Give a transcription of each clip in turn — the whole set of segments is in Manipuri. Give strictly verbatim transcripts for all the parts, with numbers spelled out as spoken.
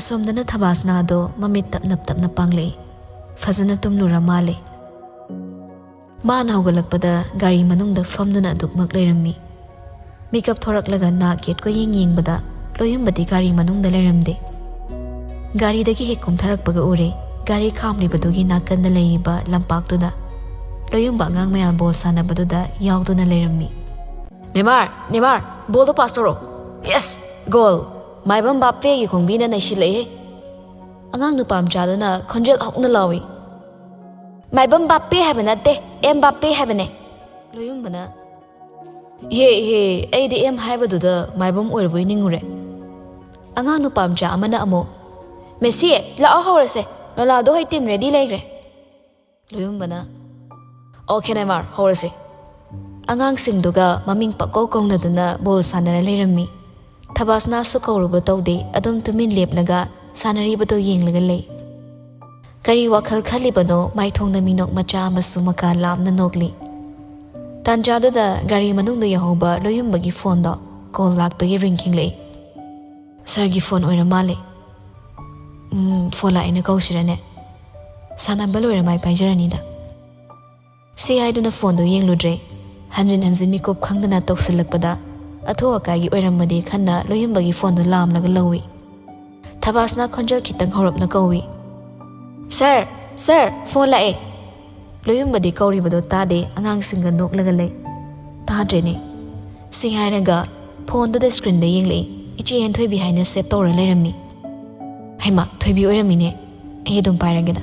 ꯁꯣꯝꯗꯅ ꯊꯕꯥꯁꯅꯥꯗꯣ ꯃꯃꯤꯠ ꯇꯞꯅꯞ ꯇꯞꯅ ꯄꯥꯡꯂꯛꯏ꯫ ꯐꯖꯅ ꯇꯨꯝꯂꯨꯔ ꯃꯥꯜꯂꯦ꯫ ꯃꯥꯅ ꯍꯧꯒꯠꯂꯛꯄꯗ ꯒꯥꯔꯤ ꯃꯅꯨꯡꯗ ꯐꯝꯗꯨꯅ ꯑꯗꯨꯛꯃꯛ ꯂꯩꯔꯝꯃꯤ꯫ ꯃꯤꯀꯞ ꯊꯣꯔꯛꯂꯒ ꯅꯥꯛ ꯌꯦꯠ ꯀꯣꯏꯌꯦꯡ ꯌꯦꯡꯕꯗ ꯂꯣꯌꯨꯝꯕꯗꯤ ꯒꯥꯔꯤ ꯃꯅꯨꯡꯗ ꯂꯩꯔꯝꯗꯦ꯫ ꯒꯥꯔꯤꯗꯒꯤ ꯍꯦꯛ ꯀꯨꯝꯊꯔꯛꯄꯒ ꯎꯔꯦ, ꯒꯥꯔꯤ ꯈꯥꯝꯂꯤꯕꯗꯨꯒꯤ ꯅꯥꯀꯟꯗ ꯂꯩꯔꯤꯕ ꯂꯝꯄꯥꯛꯇꯨꯗ ꯂꯣꯌꯨꯝꯕ ꯑꯉꯥꯡ ꯃꯌꯥꯝ ꯕꯣꯜ ꯁꯥꯟꯅꯕꯗꯨꯗ ꯌꯥꯎꯗꯨꯅ ꯂꯩꯔꯝꯃꯤ꯫ "ꯅꯦꯃꯥꯔ, ꯅꯦꯃꯥꯔ, ꯕꯣꯜꯗꯣ ꯄꯥꯁ ꯇꯧꯔꯣ꯫ ꯌꯦꯁ! ꯒꯣꯜ! ꯃꯥꯏꯕꯝ ꯕꯥꯞꯄꯦꯒꯤ ꯈꯣꯡꯕꯤꯅ ꯅꯩꯁꯤꯜꯂꯛꯏꯍꯦ!" ꯑꯉꯥꯡ ꯅꯨꯄꯥ ꯃꯆꯥꯗꯨꯅ ꯈꯣꯟꯖꯦꯜ ꯍꯧꯅ ꯂꯥꯎꯏ꯫ "ꯃꯥꯏꯕꯝ ꯕꯥꯞꯄꯦ ꯍꯥꯏꯕ ꯅꯠꯇꯦ, ꯑꯦꯝ ꯕꯥꯞꯄꯦ ꯍꯥꯏꯕꯅꯦ!" ꯂꯣꯌꯨꯝꯕꯅ, "ꯏꯍꯦ, ꯏꯍꯦ, ꯑꯩꯗꯤ ꯑꯦꯝ ꯍꯥꯏꯕꯗꯨꯗ ꯃꯥꯏꯕꯝ ꯑꯣꯏꯔꯕꯣꯏ ꯅꯤꯡꯉꯨꯔꯦ!" ꯑꯉꯥꯡ ꯅꯨꯄꯥ ꯃꯆꯥ ꯑꯃꯅ ꯑꯃꯨꯛ, "ꯃꯦꯁꯤ, ꯂꯥꯛꯑꯣ, ꯍꯧꯔꯁꯦ꯫ ꯔꯣꯅꯥꯜꯗꯣ ꯍꯣꯏ ꯇꯤꯝ ꯔꯦꯗꯤ ꯂꯩꯈ꯭ꯔꯦ!" ꯂꯣꯌꯨꯝꯕꯅ, "ꯑꯣꯀꯦ ꯅꯦꯃꯥꯔ, ꯍꯧꯔꯁꯤ!" ꯑꯉꯥꯡꯁꯤꯡꯗꯨꯒ ꯃꯃꯤꯡ ꯄꯛꯀꯧ ꯀꯧꯅꯗꯨꯅ ꯕꯣꯜ ꯁꯥꯟꯅꯔ ꯂꯩꯔꯝꯃꯤ꯫ ꯊꯕꯥꯁꯅꯥꯁꯨ ꯀꯧꯔꯨꯕ ꯇꯧꯗꯦ, ꯑꯗꯨꯝ ꯇꯨꯃꯤꯟ ꯂꯦꯞꯂꯒ ꯁꯥꯟꯅꯔꯤꯕꯗꯨ ꯌꯦꯡꯂꯒ ꯂꯩ꯫ ꯀꯔꯤ ꯋꯥꯈꯜ ꯈꯜꯂꯤꯕꯅꯣ, ꯃꯥꯏꯊꯣꯡꯗ ꯃꯤꯅꯣꯛ ꯃꯆꯥ ꯑꯃꯁꯨ ꯃꯀꯥ ꯂꯥꯝꯅ ꯅꯣꯛꯂꯤ꯫ ꯇꯥꯟꯖꯥꯗꯨꯗ ꯒꯥꯔꯤ ꯃꯅꯨꯡꯗ ꯌꯥꯍꯧꯕ ꯂꯣꯌꯨꯝꯕꯒꯤ ꯐꯣꯟꯗꯣ ꯀꯣꯜ ꯂꯥꯛꯄꯒꯤ ꯔꯤꯡ ꯈꯤꯡꯂꯛꯏ꯫ "ꯁꯥꯔꯒꯤ ꯐꯣꯟ ꯑꯣꯏꯔ ꯃꯥꯜꯂꯦ꯫ ꯎꯝ, ꯐꯣꯟ ꯂꯥꯛꯑꯦꯅ ꯀꯧꯁꯤꯔꯅꯦ? ꯁꯥꯟꯅꯕ ꯂꯣꯏꯔ ꯃꯥꯏ ꯄꯥꯏꯖꯔꯅꯤꯗ꯫" ꯁꯤ ꯍꯥꯏꯗꯨꯅ ꯐꯣꯟꯗꯨ ꯌꯦꯡꯂꯨꯗ꯭ꯔꯦ꯫ ꯍꯟꯖꯤꯟ ꯍꯟꯖꯤꯟ ꯃꯤꯀꯨꯞ ꯈꯪꯗꯅ ꯇꯧꯁꯤꯜꯂꯛꯄꯗ ꯑꯊꯨ ꯑꯀꯥꯏꯒꯤ ꯑꯣꯏꯔꯝꯃꯗꯤ ꯈꯟꯅ ꯂꯣꯌꯨꯝꯕꯒꯤ ꯐꯣꯟꯗꯨ ꯂꯥꯝꯂꯒ ꯂꯧꯏ꯫ ꯊꯕꯥꯁꯅ ꯈꯣꯟꯖꯦꯜ ꯈꯤꯇꯪ ꯍꯧꯔꯞꯅ ꯀꯧꯏ, "ꯁꯥꯔ, ꯁꯥꯔ, ꯐꯣꯟ ꯂꯥꯛꯑꯦ!" ꯂꯣꯌꯨꯝꯕꯗꯤ ꯀꯧꯔꯤꯕꯗꯣ ꯇꯥꯗꯦ, ꯑꯉꯥꯡꯁꯤꯡꯒ ꯅꯣꯛꯂꯒ ꯂꯩ꯫ ꯇꯥꯗ꯭ꯔꯦꯅꯦ꯫ ꯁꯤ ꯍꯥꯏꯔꯒ ꯐꯣꯟꯗꯨꯗ ꯁ꯭ꯀ꯭ꯔꯤꯟꯗ ꯌꯦꯡꯂꯛꯏ꯫ ꯏꯆꯦ ꯍꯦꯟꯊꯣꯏꯕꯤ ꯍꯥꯏꯅ ꯁꯦꯚ ꯇꯧꯔ ꯂꯩꯔꯝꯃꯤ꯫ "ꯍꯩꯃꯥ, ꯊꯣꯏꯕꯤ ꯑꯣꯏꯔꯝꯃꯤꯅꯦ꯫ ꯑꯩ ꯑꯗꯨꯝ ꯄꯥꯏꯔꯒꯦꯗ꯫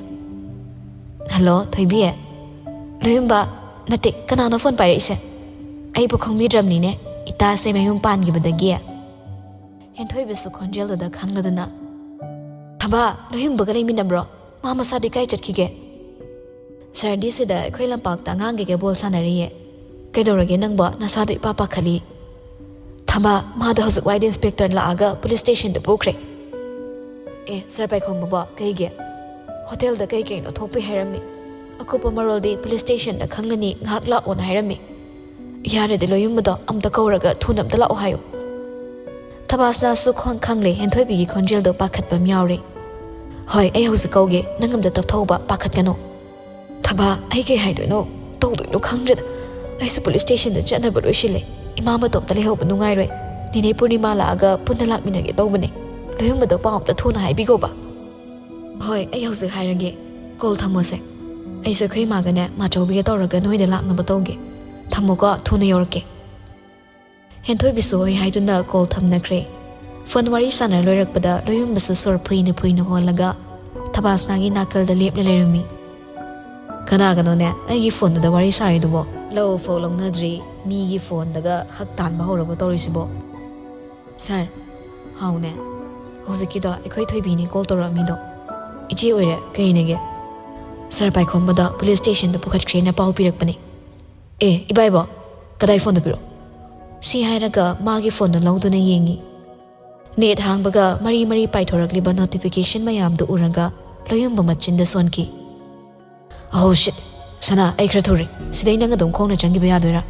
ꯍꯜꯂꯣ, ꯊꯣꯏꯕꯤ?" "ꯂꯣꯌꯨꯝꯕ, ꯅꯠꯇꯦ, ꯀꯅꯥꯅꯣ ꯐꯣꯟ ꯄꯥꯏꯔꯛꯏꯁꯦ? ꯑꯩꯕꯨ ꯈꯪꯕꯤꯗ꯭ꯔꯕꯅꯤꯅꯦ, ꯏꯇꯥꯁꯦ ꯃꯌꯨꯝ ꯄꯥꯟꯈꯤꯕꯗꯒꯤ?" ꯍꯦꯟꯊꯣꯏꯕꯤꯁꯨ ꯈꯣꯟꯖꯦꯜꯗꯨꯗ ꯈꯪꯂꯗꯨꯅ, "ꯊꯕꯥ, ꯂꯣꯌꯨꯝꯕꯒ ꯂꯩꯃꯤꯟꯅꯕ꯭ꯔꯣ? ꯃꯥ ꯃꯁꯥꯗꯤ ꯀꯥꯏ ꯆꯠꯈꯤꯒꯦ?" "ꯁꯥꯔꯗꯤ ꯁꯤꯗ ꯑꯩꯈꯣꯏ ꯂꯝꯄꯥꯛꯇ ꯑꯉꯥꯡꯈꯩꯒ ꯕꯣꯜ ꯁꯥꯟꯅꯔꯤꯌꯦ꯫ ꯀꯩꯗꯧꯔꯒꯦ ꯅꯪꯕꯣ? ꯅꯁꯥꯗꯣ ꯏꯄꯥ ꯄꯥꯈꯠꯂꯤ꯫" "ꯊꯕꯥ, ꯃꯥꯗꯣ ꯍꯧꯖꯤꯛ ꯋꯥꯏꯗ ꯏꯟꯁꯄꯦꯛꯇꯔ ꯂꯥꯛꯑꯒ ꯄꯨꯂꯤꯁ ꯁ꯭ꯇꯦꯁꯟꯗ ꯄꯨꯈ꯭ꯔꯦ꯫" "ꯑꯦ, ꯁꯥꯔ ꯄꯥꯏꯈꯣꯝꯕꯕꯣ, ꯀꯩꯒꯤ?" "ꯍꯣꯇꯦꯜꯗ ꯀꯩ ꯀꯩꯅꯣ ꯊꯣꯛꯄꯩ ꯍꯥꯏꯔꯝꯃꯤ꯫ ꯑꯀꯨꯞꯄ ꯃꯔꯣꯜꯗꯤ ꯄꯨꯂꯤꯁ ꯁ꯭ꯇꯦꯁꯟꯗ ꯈꯪꯒꯅꯤ, ꯉꯥꯏꯍꯥꯛ ꯂꯥꯛꯑꯣꯅ ꯍꯥꯏꯔꯝꯃꯤ꯫ ꯌꯥꯔꯗꯤ ꯂꯣꯌꯨꯝꯕꯗꯣ ꯑꯝꯇ ꯀꯧꯔꯒ ꯊꯨꯅ ꯑꯝꯇ ꯂꯥꯛꯑꯣ ꯍꯥꯏꯌꯨ꯫" ꯊꯕꯥꯁꯅꯥꯁꯨ ꯈꯣꯟ ꯈꯪꯂꯦ, ꯍꯦꯟꯊꯣꯏꯕꯤꯒꯤ ꯈꯣꯟꯖꯦꯜꯗꯣ ꯄꯥꯈꯠꯄ ꯑꯃ ꯌꯥꯎꯔꯦ꯫ "ꯍꯣꯏ, ꯑꯩ ꯍꯧꯖꯤꯛ ꯀꯧꯒꯦ, ꯅꯪ ꯑꯝꯇ ꯇꯞꯊꯧꯕ, ꯄꯥꯈꯠꯀꯅꯨ"꯫ "ꯊꯕꯥ, ꯑꯩ ꯀꯩ ꯍꯥꯏꯗꯣꯏꯅꯣ, ꯇꯧꯗꯣꯏꯅꯣ ꯈꯪꯗ꯭ꯔꯦꯗ꯫ ꯑꯩꯁꯨ ꯄꯨꯂꯤꯁ ꯁ꯭ꯇꯦꯁꯟꯗ ꯆꯠꯅꯕ ꯂꯣꯏꯁꯤꯜꯂꯦ꯫ ꯏꯃꯥ ꯃꯇꯣꯝꯇ ꯂꯩꯍꯧꯕ ꯅꯨꯡꯉꯥꯏꯔꯣꯏ꯫ ꯅꯦꯅꯦ ꯄꯨꯔꯅꯤꯃꯥ ꯂꯥꯛꯑꯒ ꯄꯨꯟꯅ ꯂꯥꯛꯃꯤꯟꯅꯒꯦ ꯇꯧꯕꯅꯦ꯫ ꯂꯣꯏꯌꯨꯝꯕꯗꯣ ꯄꯥꯎ ꯑꯝꯇ ꯊꯨꯅ ꯍꯥꯏꯕꯤꯈꯣꯕ"꯫ "ꯍꯣꯏ, ꯑꯩ ꯍꯧꯖꯤꯛ ꯍꯥꯏꯔꯒꯦ꯫ ꯀꯣꯜ ꯊꯝꯃꯣꯁꯦ꯫ ꯑꯩꯁꯨ ꯑꯩꯈꯣꯏ ꯏꯃꯥꯒꯅꯦ ꯃꯥꯆꯧꯕꯤꯒ ꯇꯧꯔꯒ ꯅꯣꯏꯗ ꯂꯥꯛꯅꯕ ꯇꯧꯒꯦ꯫ ꯊꯝꯃꯣꯀꯣ, ꯊꯨꯅ ꯌꯧꯔꯛꯀꯦ"꯫ ꯍꯦꯟꯊꯣꯏꯕꯤꯁꯨ ꯍꯣꯏ ꯍꯥꯏꯗꯨꯅ ꯀꯣꯜ ꯊꯝꯅꯈ꯭ꯔꯦ꯫ ꯐꯣꯟ ꯋꯥꯔꯤ ꯁꯥꯟꯅ ꯂꯣꯏꯔꯛꯄꯗ ꯂꯣꯏꯌꯨꯝꯕꯁꯨ ꯁꯣꯔ ꯐꯨꯏꯅ ꯐꯨꯏꯅ ꯍꯣꯜꯂꯒ ꯊꯕꯥꯁꯅꯥꯒꯤ ꯅꯥꯀꯜꯗ ꯂꯦꯞꯂ ꯂꯩꯔꯝꯃꯤ꯫ "ꯀꯅꯥꯒꯅꯣꯅꯦ ꯑꯩꯒꯤ ꯐꯣꯟꯗꯨꯗ ꯋꯥꯔꯤ ꯁꯥꯔꯤꯗꯨꯕꯣ?" "ꯂꯧ ꯐꯥꯎ ꯂꯧꯅꯗ꯭ꯔꯤ, ꯃꯤꯒꯤ ꯐꯣꯟꯗꯒ ꯍꯛ ꯇꯥꯟꯕ ꯍꯧꯔꯕ ꯇꯧꯔꯤꯁꯤꯕꯣ?" "ꯁꯥꯔ"꯫ "ꯍꯥꯎꯅꯦ, ꯍꯧꯖꯤꯛꯀꯤꯗꯣ ꯑꯩꯈꯣꯏ ꯊꯣꯏꯕꯤꯅꯦ ꯀꯣꯜ ꯇꯧꯔꯛꯑꯝꯃꯤꯗꯣ꯫ ꯏꯆꯦ ꯑꯣꯏꯔꯦ, ꯀꯩꯅꯦꯒꯦ?" "ꯁꯥꯔ ꯄꯥꯏꯈꯣꯝꯕꯗꯣ ꯄꯨꯂꯤꯁ ꯁ꯭ꯇꯦꯁꯟꯗ ꯄꯨꯈꯠꯈ꯭ꯔꯦꯅ ꯄꯥꯎ ꯄꯤꯔꯛꯄꯅꯦ"꯫ "ꯑꯦ, ꯏꯕꯥꯏꯕꯣ, ꯀꯗꯥꯏ ꯐꯣꯟꯗꯣ ꯄꯤꯔꯛꯑꯣ?" ꯁꯤ ꯍꯥꯏꯔꯒ ꯃꯥꯒꯤ ꯐꯣꯟꯗꯣ ꯂꯧꯗꯨꯅ ꯌꯦꯡꯉꯤ꯫ ꯅꯦꯠ ꯍꯥꯡꯕꯒ ꯃꯔꯤ ꯃꯔꯤ ꯄꯥꯏꯊꯣꯔꯛꯂꯤꯕ ꯅꯣꯇꯤꯐꯤꯀꯦꯁꯟ ꯃꯌꯥꯝꯗꯨ ꯎꯔꯒ ꯂꯣꯏꯌꯨꯝꯕ ꯃꯆꯤꯟꯗ ꯁꯣꯟꯈꯤ꯫ "ꯑꯍꯣ ꯁꯤꯠ! ꯁꯅꯥ, ꯑꯩ ꯈꯔ ꯊꯨꯔꯦ꯫ ꯁꯤꯗꯩ ꯅꯪ ꯑꯗꯨꯝ ꯈꯣꯡꯅ ꯆꯪꯈꯤꯕ ꯌꯥꯗꯣꯏꯔꯥ?"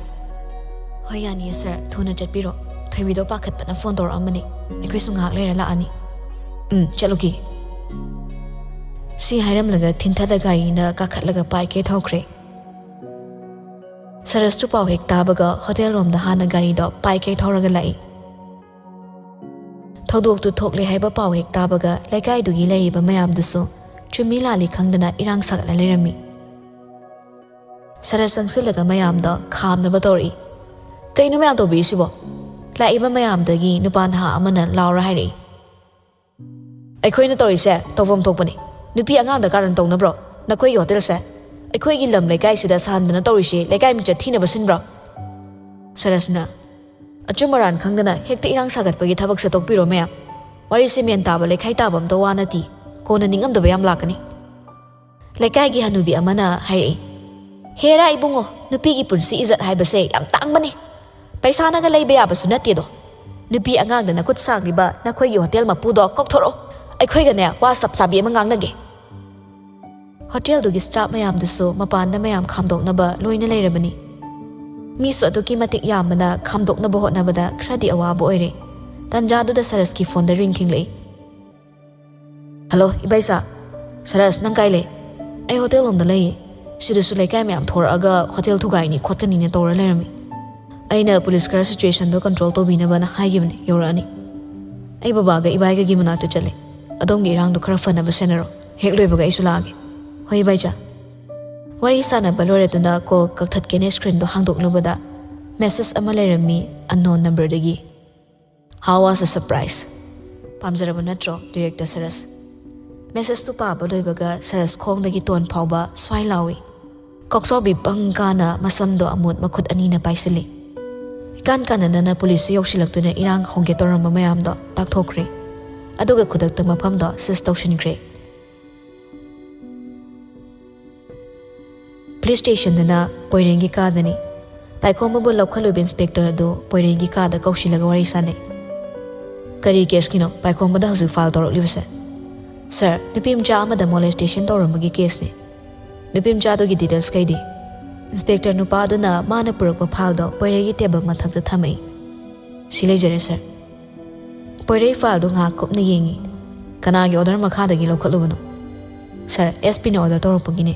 "ꯍꯣꯏ, ꯌꯥꯅꯤꯌꯦ ꯁꯥꯔ, ꯊꯨꯅ ꯆꯠꯄꯤꯔꯣ꯫ ꯊꯣꯏꯕꯤꯗꯣ ꯄꯥꯈꯠꯄꯅ ꯐꯣꯟ ꯇꯧꯔꯛꯑꯝꯕꯅꯦ꯫ ꯑꯩꯈꯣꯏꯁꯨ ꯉꯥꯏꯍꯥꯛ ꯂꯩꯔ ꯂꯥꯛꯑꯅꯤ"꯫ "ꯎꯝ, ꯆꯠꯂꯨꯈꯤꯒꯦ"꯫ ꯁꯤ ꯍꯥꯏꯔꯝꯂꯒ ꯊꯤꯟꯊꯗ ꯒꯥꯔꯤꯅ ꯀꯥꯈꯠꯂꯒ ꯄꯥꯏꯀꯦ ꯊꯧꯈ꯭ꯔꯦ꯫ ꯁꯔꯁꯇꯨ ꯄꯥꯎ ꯍꯦꯛ ꯇꯥꯕꯒ ꯍꯣꯇꯦꯜ ꯔꯣꯝꯗ ꯍꯥꯟꯅ ꯒꯥꯔꯤꯗꯣ ꯄꯥꯏꯀꯦ ꯊꯧꯔꯒ ꯂꯥꯛꯏ꯫ ꯊꯧꯗꯣꯛꯇꯨ ꯊꯣꯛꯂꯦ ꯍꯥꯏꯕ ꯄꯥꯎ ꯍꯦꯛ ꯇꯥꯕꯒ ꯂꯩꯀꯥꯏꯗꯨꯒꯤ ꯂꯩꯔꯤꯕ ꯃꯌꯥꯝꯗꯨꯁꯨ ꯆꯨꯝꯃꯤ ꯂꯥꯜꯂꯤ ꯈꯪꯗꯅ ꯏꯔꯥꯡ ꯁꯥꯒꯠꯂ ꯂꯩꯔꯝꯃꯤ꯫ ꯁꯔꯁ ꯆꯪꯁꯤꯜꯂꯒ ꯃꯌꯥꯝꯗ ꯈꯥꯝꯅꯕ ꯇꯧꯔꯛꯏ꯫ "ꯀꯩꯅꯣ ꯃꯌꯥꯝ ꯇꯧꯕꯤꯔꯤꯁꯤꯕꯣ?" ꯂꯥꯛꯏꯕ ꯃꯌꯥꯝꯗꯒꯤ ꯅꯨꯄꯥ ꯅꯍꯥ ꯑꯃꯅ ꯂꯥꯎꯔ ꯍꯥꯏꯔꯛꯏ꯫ "ꯑꯩꯈꯣꯏꯅ ꯇꯧꯔꯤꯁꯦ ꯇꯧꯐꯝ ꯊꯣꯛꯄꯅꯤ꯫ ꯅꯨꯄꯤ ꯑꯉꯥꯡꯗ ꯀꯥꯔꯟ ꯇꯧꯅꯕ꯭ꯔꯣ ꯅꯈꯣꯏꯒꯤ ꯍꯣꯇꯦꯜꯁꯦ? ꯑꯩꯈꯣꯏꯒꯤ ꯂꯝ ꯂꯩꯀꯥꯏꯁꯤꯗ ꯁꯥꯍꯟꯗꯅ ꯇꯧꯔꯤꯁꯤ ꯂꯩꯀꯥꯏ ꯃꯤꯡꯆꯠ ꯊꯤꯅꯕ ꯁꯤꯟꯕ꯭ꯔꯣ?" ꯁꯔꯁꯅ, "ꯑꯆꯨꯝ ꯑꯔꯥꯟ ꯈꯪꯗꯅ ꯍꯦꯛꯇ ꯏꯔꯥꯡ ꯁꯥꯒꯠꯄꯒꯤ ꯊꯕꯛꯁꯦ ꯇꯣꯛꯄꯤꯔꯣ ꯃꯌꯥꯝ꯫ ꯋꯥꯔꯤꯁꯦ ꯃꯦꯟ ꯇꯥꯕ ꯂꯩꯈꯥꯏ ꯇꯥꯕ ꯑꯝꯇ ꯋꯥ ꯅꯠꯇꯦ꯫ ꯀꯣꯟꯅ ꯅꯤꯡꯉꯝꯗꯕ ꯌꯥꯝ ꯂꯥꯛꯀꯅꯤ"꯫ ꯂꯩꯀꯥꯏꯒꯤ ꯍꯅꯨꯕꯤ ꯑꯃꯅ ꯍꯥꯏꯔꯛꯏ, "ꯍꯦꯔꯥ ꯏꯕꯨꯡꯉꯣ, ꯅꯨꯄꯤꯒꯤ ꯄꯨꯟꯁꯤ ꯏꯖꯠ ꯍꯥꯏꯕꯁꯦ ꯌꯥꯝ ꯇꯥꯡꯕꯅꯤ꯫ ꯄꯩꯁꯥꯅꯒ ꯂꯩꯕ ꯌꯥꯕꯁꯨ ꯅꯠꯇꯦꯗꯣ꯫ ꯅꯨꯄꯤ ꯑꯉꯥꯡꯗ ꯅꯈꯨꯠ ꯁꯥꯡꯂꯤꯕ ꯅꯈꯣꯏꯒꯤ ꯍꯣꯇꯦꯜ ꯃꯄꯨꯗꯣ ꯀꯧꯊꯣꯔꯛꯑꯣ꯫ ꯑꯩꯈꯣꯏꯒꯅꯦ ꯋꯥ ꯆꯞ ꯆꯥꯕꯤ ꯑꯃ ꯉꯥꯡꯅꯒꯦ"꯫ ꯍꯣꯇꯦꯜꯗꯨꯒꯤ ꯁ꯭ꯇꯥꯐ ꯃꯌꯥꯝꯗꯨꯁꯨ ꯃꯄꯥꯟꯗ ꯃꯌꯥꯝ ꯈꯥꯝꯗꯣꯛꯅꯕ ꯂꯣꯏꯅ ꯂꯩꯔꯕꯅꯤ꯫ ꯃꯤꯁꯨ ꯑꯗꯨꯛꯀꯤ ꯃꯇꯤꯛ ꯌꯥꯝꯕꯅ ꯈꯥꯝꯗꯣꯛꯅꯕ ꯍꯣꯠꯅꯕꯗ ꯈꯔꯗꯤ ꯑꯋꯥꯕ ꯑꯣꯏꯔꯦ꯫ ꯇꯥꯟꯖꯥꯗꯨꯗ ꯁꯔꯁꯀꯤ ꯐꯣꯟꯗ ꯔꯤꯡ ꯈꯤꯡꯂꯛꯏ꯫ "ꯍꯜꯂꯣ, ꯏꯕꯥꯏꯆꯥ꯫ ꯁꯔꯁ, ꯅꯪ ꯀꯥꯏ ꯂꯩ?" "ꯑꯩ ꯍꯣꯇꯦꯜ ꯂꯣꯝꯗ ꯂꯩꯌꯦ꯫ ꯁꯤꯗꯁꯨ ꯂꯩꯀꯥꯏ ꯃꯌꯥꯝ ꯊꯣꯔꯛꯑꯒ ꯍꯣꯇꯦꯜ ꯊꯨꯒꯥꯏꯅꯤ ꯈꯣꯠꯀꯅꯤꯅ ꯇꯧꯔ ꯂꯩꯔꯝꯃꯤ꯫ ꯑꯩꯅ ꯄꯨꯂꯤꯁ ꯈꯔ ꯁꯤꯆꯨꯋꯦꯁꯟꯗꯣ ꯀꯟꯇ꯭ꯔꯣꯜ ꯇꯧꯕꯤꯅꯕꯅ ꯍꯥꯏꯈꯤꯕꯅꯦ, ꯌꯧꯔꯛꯑꯅꯤ꯫ ꯑꯩ ꯕꯕꯥꯒ ꯏꯕꯥꯏꯒꯒꯤ ꯃꯅꯥꯛꯇ ꯆꯠꯂꯦ꯫ ꯑꯗꯣꯝꯒꯤ ꯏꯔꯥꯡꯗꯣ ꯈꯔ ꯐꯅꯕ ꯁꯦꯟꯅꯔꯣ꯫ ꯍꯦꯛ ꯂꯣꯏꯕꯒ ꯑꯩꯁꯨ ꯂꯥꯛꯑꯒꯦ꯫" "ꯍꯣꯏ, ꯏꯕꯥꯏꯆꯥ꯫" ꯋꯥꯔꯤ ꯁꯥꯟꯅꯕ ꯂꯣꯏꯔꯗꯨꯅ ꯀꯣꯜ ꯀꯛꯊꯠꯀꯦꯅ ꯁ꯭ꯀ꯭ꯔꯤꯟꯗꯣ ꯍꯥꯡꯗꯣꯛꯂꯨꯕꯗ ꯃꯦꯁꯦꯖ ꯑꯃ ꯂꯩꯔꯝꯃꯤ, ꯑꯟꯅꯣꯟ ꯅꯝꯕꯔꯗꯒꯤ꯫ "How was the surprise? ꯄꯥꯝꯖꯔꯕ ꯅꯠꯇ꯭ꯔꯣ, ꯗꯤꯔꯦꯛꯇꯔ ꯁꯔꯁ?" ꯃꯦꯁꯦꯖꯇꯨ ꯄꯥꯕ ꯂꯣꯏꯕꯒ ꯁꯔꯁ ꯈꯣꯡꯗꯒꯤ ꯇꯣꯟ ꯐꯥꯎꯕ ꯁ꯭ꯋꯥꯏ ꯂꯥꯎꯏ꯫ ꯀꯣꯛꯆꯥꯎꯕꯤ ꯄꯪ ꯀꯥꯅ ꯃꯁꯝꯗꯣ ꯑꯃꯣꯠ ꯃꯈꯨꯠ ꯑꯅꯤꯅ ꯄꯥꯏꯁꯤꯜꯂꯤ꯫ ꯏꯀꯥꯟ ꯀꯥꯟꯅꯗꯅ ꯄꯨꯂꯤꯁꯁꯨ ꯌꯧꯁꯤꯜꯂꯛꯇꯨꯅ ꯏꯔꯥꯡ ꯍꯧꯒꯦ ꯇꯧꯔꯝꯕ ꯃꯌꯥꯝꯗꯣ ꯇꯥꯛꯊꯣꯛꯈ꯭ꯔꯦ꯫ ꯑꯗꯨꯒ ꯈꯨꯗꯛꯇ ꯃꯐꯝꯗꯣ ꯁꯤꯁ ꯇꯧꯁꯤꯟꯈ꯭ꯔꯦ꯫ ꯄꯨꯂꯤꯁ ꯁ꯭ꯇꯦꯁꯟꯗꯅ ꯄꯣꯏꯔꯦꯡꯒꯤ ꯀꯥꯗꯅꯤ꯫ ꯄꯥꯏꯈꯣꯝꯕꯕꯨ ꯂꯧꯈꯠꯂꯨꯕ ꯏꯟꯁꯄꯦꯛꯇꯔ ꯑꯗꯨ ꯄꯣꯏꯔꯦꯡꯒꯤ ꯀꯥꯗ ꯀꯧꯁꯤꯜꯂꯒ ꯋꯥꯔꯤ ꯁꯥꯟꯅꯩ꯫ "ꯀꯔꯤ ꯀꯦꯁꯀꯤꯅꯣ ꯄꯥꯏꯈꯣꯝꯕꯗ ꯍꯧꯖꯤꯛ ꯐꯥꯏꯜ ꯇꯧꯔꯛꯂꯤꯕꯁꯦ?" "ꯁꯥꯔ, ꯅꯨꯄꯤ ꯃꯆꯥ ꯑꯃꯗ ꯃꯣꯂꯦꯁꯇꯦꯁꯟ ꯇꯧꯔꯝꯕꯒꯤ ꯀꯦꯁꯅꯤ꯫" "ꯅꯨꯄꯤ ꯃꯆꯥꯗꯨꯒꯤ ꯗꯤꯇꯦꯜꯁ ꯀꯩꯗꯤ?" ꯏꯟꯁꯄꯦꯛꯇꯔ ꯅꯨꯄꯥ ꯑꯗꯨꯅ ꯃꯥꯅ ꯄꯨꯔꯛꯄ ꯐꯥꯏꯜꯗꯣ ꯄꯣꯏꯔꯩꯒꯤ ꯇꯦꯕꯜ ꯃꯊꯛꯇ ꯊꯝꯃꯛꯏ꯫ "ꯁꯤ ꯂꯩꯖꯔꯦ, ꯁꯥꯔ꯫" ꯄꯣꯏꯔꯩ ꯐꯥꯏꯜꯗꯨ ꯉꯥꯏꯍꯥꯛ ꯀꯨꯞꯅ ꯌꯦꯡꯉꯤ꯫ "ꯀꯅꯥꯒꯤ ꯑꯣꯔꯗꯔ ꯃꯈꯥꯗꯒꯤ ꯂꯧꯈꯠꯂꯨꯕꯅꯣ?" "ꯁꯥꯔ, ꯑꯦꯁ ꯄꯤꯅ ꯑꯣꯔꯗꯔ ꯇꯧꯔꯛꯄꯒꯤꯅꯦ꯫"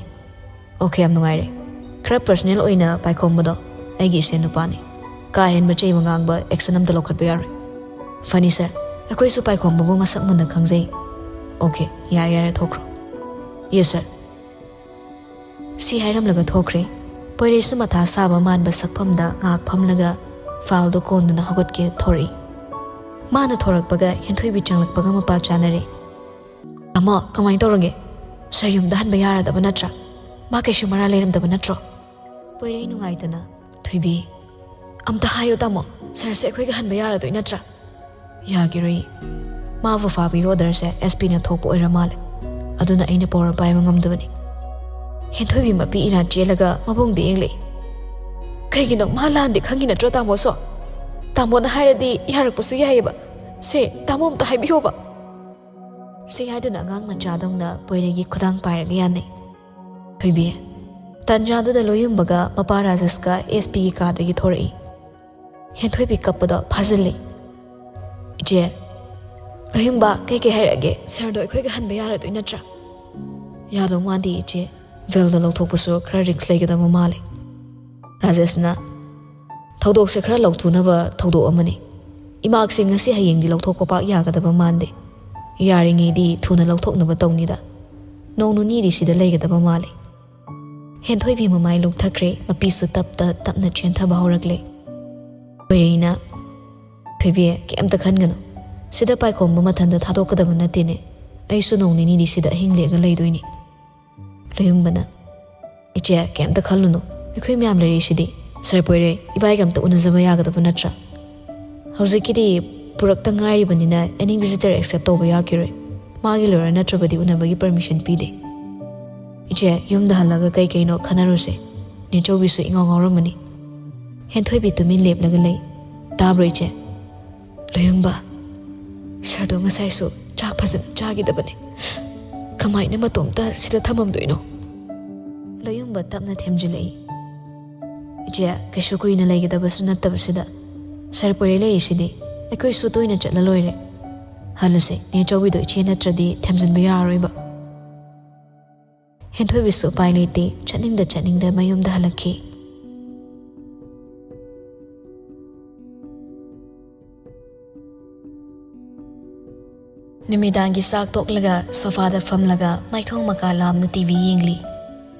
"ꯑꯣꯀꯦ, ꯌꯥꯝ ꯅꯨꯡꯉꯥꯏꯔꯦ꯫ ꯈꯔ ꯄꯔꯁꯅꯦꯜ ꯑꯣꯏꯅ ꯄꯥꯏꯈꯣꯝꯕꯗꯣ ꯑꯩꯒꯤ ꯏꯆꯦ ꯅꯨꯄꯥꯅꯤ꯫ ꯀꯥ ꯍꯦꯟꯕ ꯆꯩꯕ ꯉꯥꯡꯕ ꯑꯦꯛꯁꯟ ꯑꯝꯇ ꯂꯧꯈꯠꯄ ꯌꯥꯔꯣꯏ꯫" "ꯐꯅꯤ, ꯁꯥꯔ꯫ ꯑꯩꯈꯣꯏꯁꯨ ꯄꯥꯏꯈꯣꯝꯕꯕꯨ ꯃꯁꯛ ꯃꯨꯟꯅ ꯈꯪꯖꯩ꯫" "ꯑꯣꯀꯦ, ꯌꯥꯔꯦ, ꯌꯥꯔꯦ, ꯊꯣꯛꯈ꯭ꯔꯣ꯫" "ꯌꯦꯁ, ꯁꯥꯔ꯫" ꯁꯤ ꯍꯥꯏꯔꯝꯂꯒ ꯊꯣꯛꯈ꯭ꯔꯦ꯫ ꯄꯣꯏꯔꯩꯁꯨ ꯃꯊꯥ ꯁꯥꯕ ꯃꯥꯟꯕ ꯁꯛꯐꯝꯗ ꯉꯥꯏꯍꯥꯛ ꯐꯝꯂꯒ ꯐꯥꯏꯜꯗꯣ ꯀꯣꯟꯗꯨꯅ ꯍꯧꯒꯠꯀꯦ ꯊꯣꯔꯛꯏ꯫ ꯃꯥꯅ ꯊꯣꯔꯛꯄꯒ ꯍꯦꯟꯊꯣꯏꯕꯤ ꯆꯪꯂꯛꯄꯒ ꯃꯄꯥ ꯆꯥꯅꯔꯦ꯫ "ꯇꯥꯃꯣ, ꯀꯃꯥꯏꯅ ꯇꯧꯔꯒꯦ? ꯁꯥꯔ ꯌꯨꯝꯗ ꯍꯟꯕ ꯌꯥꯔꯗꯕ ꯅꯠꯇ꯭ꯔꯥ? ꯃꯥ ꯀꯩꯁꯨ ꯃꯔꯥ ꯂꯩꯔꯝꯗꯕ ꯅꯠꯇ꯭ꯔꯣ?" ꯄꯣꯏꯔꯩ ꯅꯨꯡꯉꯥꯏꯇꯅ, "ꯊꯣꯏꯕꯤ, ꯑꯝꯇ ꯍꯥꯏꯌꯨ ꯇꯥꯃꯣ, ꯁꯥꯔꯁꯦ ꯑꯩꯈꯣꯏꯒ ꯍꯟꯕ ꯌꯥꯔꯗꯣꯏ ꯅꯠꯇ꯭ꯔꯥ?" "ꯌꯥꯈꯤꯔꯣꯏ꯫ ꯃꯥꯕꯨ ꯐꯥꯕꯒꯤ ꯑꯣꯔꯗꯔꯁꯦ ꯑꯦꯁ ꯄꯤꯅ ꯊꯣꯛꯄ ꯑꯣꯏꯔ ꯃꯥꯜꯂꯦ꯫ ꯑꯗꯨꯅ ꯑꯩꯅ ꯄꯋꯥꯔ ꯄꯥꯏꯕ ꯉꯝꯗꯕꯅꯤ꯫" ꯍꯦꯟꯊꯣꯏꯕꯤ ꯃꯄꯤ ꯏꯔꯥ ꯆꯦꯜꯂꯒ ꯃꯕꯨꯡꯗ ꯌꯦꯡꯂꯛꯏ꯫ "ꯀꯩꯒꯤꯅꯣ? ꯃꯥ ꯂꯥꯟꯗꯦ ꯈꯪꯉꯤ ꯅꯠꯇ꯭ꯔꯣ ꯇꯥꯃꯣꯁꯨ? ꯇꯥꯃꯣꯅ ꯍꯥꯏꯔꯗꯤ ꯌꯥꯔꯛꯄꯁꯨ ꯌꯥꯏꯑꯕ꯫ ꯁꯦ, ꯇꯥꯃꯣ ꯑꯝꯇ ꯍꯥꯏꯕꯤꯌꯣꯕ꯫" ꯁꯤ ꯍꯥꯏꯗꯨꯅ ꯑꯉꯥꯡ ꯃꯆꯥꯗꯧꯅ ꯄꯣꯏꯔꯩꯒꯤ ꯈꯨꯗꯥꯡ ꯄꯥꯏꯔꯒ ꯌꯥꯅꯩ꯫ "ꯊꯣꯏꯕꯤ꯫" ꯇꯥꯟꯖꯥꯗꯨꯗ ꯂꯣꯏꯌꯨꯝꯕꯒ ꯃꯄꯥ ꯔꯥꯖꯦꯁꯀ ꯑꯦꯁ ꯄꯤꯒꯤ ꯀꯥꯗꯒꯤ ꯊꯣꯔꯛꯏ꯫ ꯍꯦꯟꯊꯣꯏꯕꯤ ꯀꯞꯄꯗꯣ ꯐꯥꯖꯤꯜꯂꯤ꯫ ꯏꯆꯦ, ꯂꯣꯌꯨꯝꯕ, ꯀꯩꯀꯩ ꯍꯥꯏꯔꯛꯑꯒꯦ? ꯁꯥꯔꯗꯣ ꯑꯩꯈꯣꯏꯒ ꯍꯟꯕ ꯌꯥꯔꯗꯣꯏ ꯅꯠꯇ꯭ꯔꯥ? ꯌꯥꯗꯧ ꯃꯥꯟꯗꯦ, ꯏꯆꯦ꯫ ꯕꯦꯜꯗꯣ ꯂꯧꯊꯣꯛꯄꯁꯨ ꯈꯔ ꯔꯤꯛꯁ ꯂꯩꯒꯗꯕ ꯃꯥꯜꯂꯦ꯫ ꯔꯥꯖꯦꯁꯅ, "ꯊꯧꯗꯣꯛꯁꯦ ꯈꯔ ꯂꯥꯎꯊꯣꯛꯅꯕ ꯊꯧꯗꯣꯛ ꯑꯃꯅꯤ꯫ ꯏꯃꯥꯛꯁꯦ ꯉꯁꯤ ꯍꯌꯦꯡꯗꯤ ꯂꯧꯊꯣꯛꯄ ꯄꯥꯛ ꯌꯥꯒꯗꯕ ꯃꯥꯟꯗꯦ꯫ ꯌꯥꯔꯤꯉꯩꯗꯤ ꯊꯨꯅ ꯂꯧꯊꯣꯛꯅꯕ ꯇꯧꯅꯤꯗ꯫ ꯅꯣꯡ ꯅꯤꯅꯤꯗꯤ ꯁꯤꯗ ꯂꯩꯒꯗꯕ ꯃꯥꯜꯂꯦ꯫" ꯍꯦꯟꯊꯣꯏꯕꯤ ꯃꯃꯥꯏ ꯂꯨꯞꯊꯈ꯭ꯔꯦ, ꯃꯄꯤꯁꯨ ꯇꯞꯇ ꯇꯞꯅ ꯆꯦꯟꯊꯕ ꯍꯧꯔꯛꯂꯦ꯫ ꯀꯣꯏꯔꯩꯅ, "ꯊꯣꯏꯕꯤ, ꯀꯩꯝꯇ ꯈꯟꯒꯅꯨ꯫ ꯁꯤꯗ ꯄꯥꯏꯈꯣꯝꯕ ꯃꯊꯟꯇ ꯊꯥꯗꯣꯛꯀꯗꯕ ꯅꯠꯇꯦꯅꯦ꯫ ꯑꯩꯁꯨ ꯅꯣꯡ ꯅꯤꯅꯤꯗꯤ ꯁꯤꯗ ꯑꯍꯤꯡ ꯂꯦꯛꯑꯒ ꯂꯩꯗꯣꯏꯅꯤ꯫" ꯂꯣꯌꯨꯝꯕꯅ, "ꯏꯆꯦ, ꯀꯩꯝꯇ ꯈꯜꯂꯨꯅꯨ꯫ ꯑꯩꯈꯣꯏ ꯃꯌꯥꯝ ꯂꯩꯔꯤꯁꯤꯗꯤ꯫ ꯁꯥꯔ ꯄꯣꯏꯔꯩ, ꯏꯕꯥꯏꯒ ꯑꯝꯇ ꯎꯅꯖꯕ ꯌꯥꯒꯗꯕ ꯅꯠꯇ꯭ꯔꯥ? ꯍꯧꯖꯤꯛꯀꯤꯗꯤ ꯄꯨꯔꯛꯇ ꯉꯥꯏꯔꯤꯕꯅꯤꯅ any visitor accept ꯇꯧꯕ ꯌꯥꯈꯤꯔꯣꯏ꯫ ꯃꯥꯒꯤ lawyer ꯅꯠꯇ꯭ꯔꯕꯗꯤ ꯎꯅꯕꯒꯤ permission ꯄꯤꯗꯦ꯫ ꯏꯆꯦ, ꯌꯨꯝꯗ ꯍꯜꯂꯒ ꯀꯩ ꯀꯩꯅꯣ ꯈꯟꯅꯔꯨꯁꯦ꯫ ꯅꯦꯆꯧꯕꯤꯁꯨ ꯏꯉꯥꯎ ꯉꯥꯎꯔꯝꯃꯅꯤ꯫" ꯍꯦꯟꯊꯣꯏꯕꯤ ꯇꯨꯃꯤꯟ ꯂꯦꯞꯂꯒ ꯂꯩ꯫ "ꯇꯥꯕ꯭ꯔꯣ ꯏꯆꯦ?" "ꯂꯣꯌꯨꯝꯕ, ꯁꯥꯔꯗꯣ ꯉꯁꯥꯏꯁꯨ ꯆꯥꯛ ꯐꯖꯅ ꯆꯥꯈꯤꯗꯕꯅꯦ꯫ ꯀꯃꯥꯏꯅ ꯃꯇꯣꯝꯇ ꯁꯤꯗ ꯊꯝꯃꯝꯗꯣꯏꯅꯣ?" ꯂꯣꯌꯨꯝꯕ ꯇꯞꯅ ꯊꯦꯝꯖꯤꯜꯂꯛꯏ꯫ "ꯏꯆꯦ, ꯀꯩꯁꯨ ꯀꯨꯏꯅ ꯂꯩꯒꯗꯕꯁꯨ ꯅꯠꯇꯕꯁꯤꯗ꯫ ꯁꯥꯔ ꯄꯣꯏꯔꯩ ꯂꯩꯔꯤꯁꯤꯗꯤ꯫ ꯑꯩꯈꯣꯏꯁꯨ ꯇꯣꯏꯅ ꯆꯠꯂ ꯂꯣꯏꯔꯦ꯫ ꯍꯜꯂꯁꯦ, ꯅꯦꯆꯧꯕꯤꯗꯣ ꯏꯆꯦ ꯅꯠꯇ꯭ꯔꯗꯤ ꯊꯦꯝꯖꯤꯟꯕ ꯌꯥꯔꯔꯣꯏꯕ꯫" ꯍꯦꯟꯊꯣꯏꯕꯤꯁꯨ ꯎꯄꯥꯏ ꯂꯩꯇꯦ, ꯆꯠꯅꯤꯡꯗ ꯆꯠꯅꯤꯡꯗ ꯃꯌꯨꯝꯗ ꯍꯜꯂꯛꯈꯤ꯫ ꯅꯨꯃꯤꯗꯥꯡꯒꯤ ꯆꯥꯛ ꯇꯣꯛꯂꯒ ꯁꯣꯐꯥꯗ ꯐꯝꯂꯒ ꯃꯥꯏꯊꯣꯡ ꯃꯀꯥ ꯂꯥꯝꯅ ꯇꯤ ꯚꯤ ꯌꯦꯡꯂꯤ꯫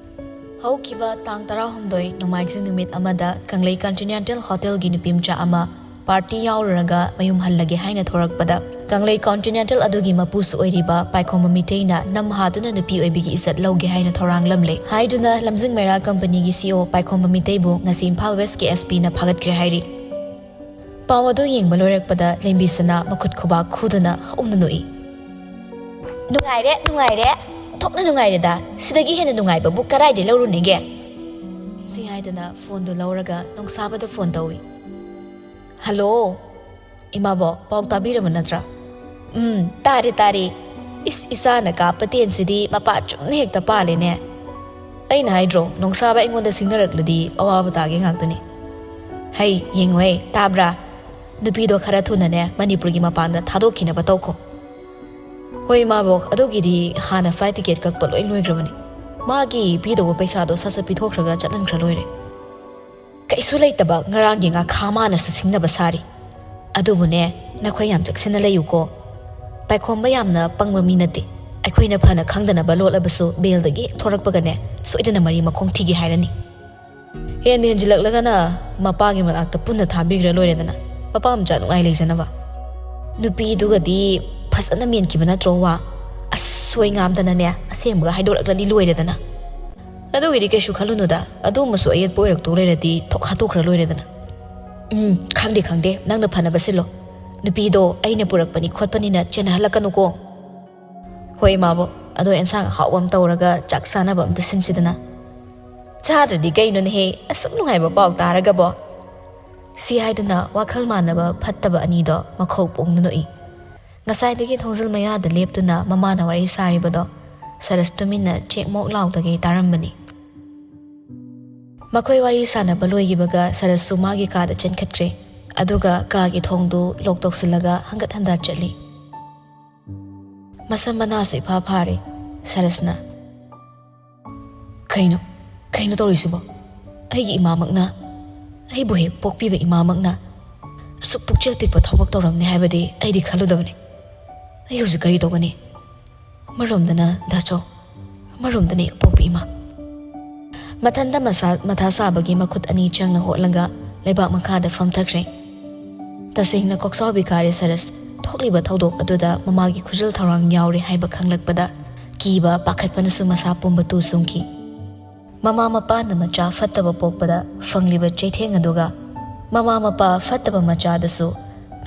ꯍꯧꯈꯤꯕ ꯇꯥꯡ ꯇꯔꯥꯍꯨꯝꯗꯣꯏ ꯅꯣꯡꯃꯥꯏꯖꯤꯡ ꯅꯨꯃꯤꯠ ꯑꯃꯗ ꯀꯪꯂꯩ ꯀꯟꯇꯤꯅꯦꯟꯇꯦꯜ ꯍꯣꯇꯦꯜꯒꯤ ꯅꯨꯄꯤꯃꯆꯥ ꯑꯃ ꯄꯥꯔꯇꯤ ꯌꯥꯎꯔꯨꯔꯒ ꯃꯌꯨꯝ ꯍꯜꯂꯒꯦ ꯍꯥꯏꯅ ꯊꯣꯔꯛꯄꯗ, ꯀꯪꯂꯩ ꯀꯟꯇꯤꯅꯦꯟꯇꯦꯜ ꯑꯗꯨꯒꯤ ꯃꯄꯨꯁꯨ ꯑꯣꯏꯔꯤꯕ ꯄꯥꯏꯈꯣꯝꯕ ꯃꯤꯇꯩꯅ ꯅꯝ ꯍꯥꯗꯨꯅ ꯅꯨꯄꯤ ꯑꯣꯏꯕꯒꯤ ꯏꯖꯠ ꯂꯧꯒꯦ ꯍꯥꯏꯅ ꯊꯧꯔꯥꯡꯂꯝꯂꯦ ꯍꯥꯏꯗꯨꯅ ꯂꯝꯖꯤꯡ ꯃꯩꯔꯥ ꯀꯝꯄꯅꯤꯒꯤ ꯁꯤ ꯏ ꯑꯣ ꯄꯥꯏꯈꯣꯝꯕ ꯃꯤꯇꯩꯕꯨ ꯉꯁꯤ ꯏꯝꯐꯥꯜ ꯋꯦꯁꯀꯤ ꯑꯦꯁ ꯄꯤꯅ ꯐꯥꯒꯠꯈ꯭ꯔꯦ ꯍꯥꯏꯔꯤ꯫ ꯄꯥꯎ ꯑꯗꯨ ꯌꯦꯡꯕ ꯂꯣꯏꯔꯛꯄꯗ ꯂꯦꯝꯕꯤ ꯁꯅꯥ ꯃꯈꯨꯠ ꯈꯨꯕꯥꯛ ꯈꯨꯗꯨꯅ ꯍꯧꯅ ꯅꯣꯛꯏ꯫ "ꯅꯨꯡꯉꯥꯏꯔꯦ, ꯅꯨꯡꯉꯥꯏꯔꯦ, ꯊꯣꯛꯅ ꯅꯨꯡꯉꯥꯏꯔꯦꯗ꯫ ꯁꯤꯗꯒꯤ ꯍꯦꯟꯅ ꯅꯨꯡꯉꯥꯏꯕꯕꯨ ꯀꯗꯥꯏꯗꯩ ꯂꯧꯔꯨꯅꯤꯒꯦ?" ꯁꯤ ꯍꯥꯏꯗꯅ ꯐꯣꯟꯗꯨ ꯂꯧꯔꯒ ꯅꯣꯡꯁꯥꯕꯗ ꯐꯣꯟ ꯇꯧꯏ꯫ "ꯍꯜꯂꯣ, ꯏꯃꯥꯕꯣꯛ, ꯄꯥꯎ ꯇꯥꯕꯤꯔꯕ ꯅꯠꯇ꯭ꯔꯥ?" "ꯎꯝ, ꯇꯥꯔꯦ, ꯇꯥꯔꯦ꯫ ꯏꯁ, ꯏꯆꯥꯅ ꯀꯥꯞꯄ ꯇꯦꯟꯁꯤꯗꯤ ꯃꯄꯥ ꯆꯨꯝꯅ ꯍꯦꯛꯇ ꯄꯥꯜꯂꯦꯅꯦ꯫ ꯑꯩꯅ ꯍꯥꯏꯗ꯭ꯔꯣ, ꯅꯣꯡꯁꯥꯕ ꯑꯩꯉꯣꯟꯗ ꯁꯤꯡꯅꯔꯛꯂꯗꯤ ꯑꯋꯥꯕ ꯇꯥꯒꯦ ꯉꯥꯛꯇꯅꯤ꯫ ꯍꯩ, ꯌꯦꯡꯉꯨꯍꯦ, ꯇꯥꯕ꯭ꯔꯥ? ꯅꯨꯄꯤꯗꯣ ꯈꯔ ꯊꯨꯅꯅꯦ ꯃꯅꯤꯄꯨꯔꯒꯤ ꯃꯄꯥꯟꯗ ꯊꯥꯗꯣꯛꯈꯤꯅꯕ ꯇꯧꯈꯣ꯫ ꯍꯣꯏ ꯏꯃꯥꯕꯣꯛ, ꯑꯗꯨꯒꯤꯗꯤ ꯍꯥꯟꯅ flight ticket ꯀꯛꯄ ꯂꯣꯏ ꯂꯣꯏꯈ꯭ꯔꯕꯅꯤ꯫ ꯃꯥꯒꯤ ꯄꯤꯗꯧꯕ ꯄꯩꯁꯥꯗꯣ ꯁꯠ ꯁꯠ ꯄꯤꯊꯣꯛꯈ꯭ꯔꯒ ꯆꯠꯍꯟꯈ꯭ꯔ ꯂꯣꯏꯔꯦ꯫ ꯀꯩꯁꯨ ꯂꯩꯇꯕ ꯉꯔꯥꯡꯒꯤ ꯉꯥꯈꯥ ꯃꯥꯅꯁꯨ ꯁꯤꯡꯅꯕ ꯁꯥꯔꯤ꯫ ꯑꯗꯨꯕꯨꯅꯦ, ꯅꯈꯣꯏ ꯌꯥꯝ ꯆꯦꯛꯁꯤꯟꯅ ꯂꯩꯌꯨꯀꯣ꯫ ꯄꯥꯏꯈꯣꯝꯕ ꯌꯥꯝꯅ ꯄꯪꯕ ꯃꯤ ꯅꯠꯇꯦ꯫ ꯑꯩꯈꯣꯏꯅ ꯐꯅ ꯈꯪꯗꯅꯕ ꯂꯣꯠꯂꯕꯁꯨ ꯕꯦꯜꯗꯒꯤ ꯍꯦꯛ ꯊꯣꯔꯛꯄꯒꯅꯦ ꯁꯣꯏꯗꯅ ꯃꯔꯤ ꯃꯈꯣꯡ ꯊꯤꯒꯦ ꯍꯥꯏꯔꯅꯤ꯫ ꯍꯦꯟꯗ ꯍꯦꯟꯖꯤꯜꯂꯛꯂꯒꯅ ꯃꯄꯥꯒꯤ ꯃꯅꯥꯛꯇ ꯄꯨꯟꯅ ꯊꯥꯕꯤꯈ꯭ꯔ ꯂꯣꯏꯔꯦꯗꯅ꯫ ꯃꯄꯥ ꯃꯆꯥ ꯅꯨꯡꯉꯥꯏ ꯂꯩꯖꯅꯕ꯫ ꯅꯨꯄꯤꯗꯨꯒꯗꯤ ꯐꯖꯅ ꯃꯦꯟꯈꯤꯕ ꯅꯠꯇ꯭ꯔꯣ ꯋꯥ? ꯑꯁ, ꯁꯣꯏ ꯉꯥꯝꯗꯅꯅꯦ ꯑꯁꯦꯡꯕꯒ ꯍꯥꯏꯗꯣꯔꯛꯂꯗꯤ ꯂꯣꯏꯔꯦꯗꯅ꯫ ꯑꯗꯨꯒꯤꯗꯤ ꯀꯩꯁꯨ ꯈꯜꯂꯨꯅꯨꯗ, ꯑꯗꯨꯝꯕꯁꯨ ꯑꯌꯦꯠꯄ ꯑꯣꯏꯔꯛꯇꯧ ꯂꯩꯔꯗꯤ ꯊꯣꯛ ꯍꯥꯠꯇꯣꯛꯈ꯭ꯔ ꯂꯣꯏꯔꯦꯗꯅ꯫ ꯎꯝ, ꯈꯪꯗꯦ ꯈꯪꯗꯦ, ꯅꯪꯅ ꯐꯅꯕ ꯁꯤꯜꯂꯣ꯫ ꯅꯨꯄꯤꯗꯣ ꯑꯩꯅ ꯄꯨꯔꯛꯄꯅꯤ ꯈꯣꯠꯄꯅꯤꯅ ꯆꯦꯟꯅꯍꯜꯂꯛꯀꯅꯨꯀꯣ꯫ ꯍꯣꯏ ꯏꯃꯥꯕꯣꯛ, ꯑꯗꯣ ꯑꯦꯟꯁꯥꯡ ꯑꯍꯥꯎꯕ ꯑꯃ ꯇꯧꯔꯒ ꯆꯥꯛ ꯆꯥꯅꯕ ꯑꯝꯇ ꯁꯤꯟꯁꯤꯗꯅ꯫ ꯆꯥꯗ꯭ꯔꯗꯤ ꯀꯩꯅꯣꯅꯦꯍꯦ, ꯑꯁꯨꯛ ꯅꯨꯡꯉꯥꯏꯕ ꯄꯥꯎ ꯇꯥꯔꯒꯕꯣ꯫ ꯁꯤ ꯍꯥꯏꯗꯨꯅ ꯋꯥꯈꯜ ꯃꯥꯟꯅꯕ ꯐꯠꯇꯕ ꯑꯅꯤꯗꯣ ꯃꯈꯧ ꯄꯣꯡꯗꯨꯅ ꯎꯏ꯫ ꯉꯁꯥꯏꯗꯒꯤ ꯊꯣꯡꯖꯤꯜ ꯃꯌꯥꯗ ꯂꯦꯞꯇꯨꯅ ꯃꯃꯥꯅ ꯋꯥꯔꯤ ꯁꯥꯔꯤꯕꯗꯣ ꯁꯔꯁ ꯇꯨꯃꯤꯟꯅ ꯆꯦꯛꯃꯣꯛ ꯂꯥꯎꯗꯒꯩ ꯇꯥꯔꯝꯕꯅꯤ꯫ ꯃꯈꯣꯏ ꯋꯥꯔꯤ ꯁꯥꯟꯅꯕ ꯂꯣꯏꯈꯤꯕꯒ ꯁꯔꯁꯁꯨ ꯃꯥꯒꯤ ꯀꯥꯗ ꯆꯦꯟꯈꯠꯈ꯭ꯔꯦ꯫ ꯑꯗꯨꯒ ꯀꯥꯒꯤ ꯊꯣꯡꯗꯨ ꯂꯣꯛ ꯇꯧꯁꯤꯜꯂꯒ ꯍꯪꯒꯠ ꯍꯟꯗꯥ ꯆꯠꯂꯤ꯫ ꯃꯁꯝ ꯃꯅꯥꯁꯨ ꯏꯐꯥ ꯐꯥꯔꯦ꯫ ꯁꯔꯁꯅ, "ꯀꯩꯅꯣ, ꯀꯩꯅꯣ ꯇꯧꯔꯤꯁꯤꯕꯣ? ꯑꯩꯒꯤ ꯏꯃꯥꯃꯛꯅ, ꯑꯩꯕꯨ ꯍꯦꯛ ꯄꯣꯛꯄꯤꯕ ꯏꯃꯥꯃꯛꯅ ꯑꯁꯨꯛ ꯄꯨꯛꯆꯦꯜ ꯄꯤꯛꯄ ꯊꯕꯛ ꯇꯧꯔꯝꯅꯤ ꯍꯥꯏꯕꯗꯤ ꯑꯩꯗꯤ ꯈꯜꯂꯨꯗꯕꯅꯤ꯫ ꯑꯩ ꯍꯧꯖꯤꯛ ꯀꯔꯤ ꯇꯧꯒꯅꯤ? ꯑꯃꯔꯣꯝꯗꯅ ꯗꯥꯆꯧ, ꯑꯃꯔꯣꯝꯗꯅ ꯏꯄꯣꯛꯄꯤ ꯏꯃꯥ꯫" ꯃꯊꯟꯇ ꯃꯁꯥ ꯃꯊꯥ ꯁꯥꯕꯒꯤ ꯃꯈꯨꯠ ꯑꯅꯤ ꯆꯪꯅ ꯍꯣꯠꯂꯒ ꯂꯩꯕꯥꯛ ꯃꯈꯥꯗ ꯐꯝꯊꯈ꯭ꯔꯦ꯫ ꯇꯁꯦꯡꯅ ꯀꯣꯛꯆꯥꯎꯕꯤ ꯀꯥꯔꯦ ꯁꯔꯁ꯫ ꯊꯣꯛꯂꯤꯕ ꯊꯧꯗꯣꯛ ꯑꯗꯨꯗ ꯃꯃꯥꯒꯤ ꯈꯨꯖꯤꯜ ꯊꯧꯔꯥꯡ ꯌꯥꯎꯔꯦ ꯍꯥꯏꯕ ꯈꯪꯂꯛꯄꯗ ꯀꯤꯕ ꯄꯥꯈꯠꯄꯅꯁꯨ ꯃꯁꯥ ꯄꯨꯝꯕ ꯇꯨ ꯆꯨꯡꯈꯤ꯫ ꯃꯃꯥ ꯃꯄꯥꯅ ꯃꯆꯥ ꯐꯠꯇꯕ ꯄꯣꯛꯄꯗ ꯐꯪꯂꯤꯕ ꯆꯩꯊꯦꯡ ꯑꯗꯨꯒ ꯃꯃꯥ ꯃꯄꯥ ꯐꯠꯇꯕ ꯃꯆꯥꯗꯁꯨ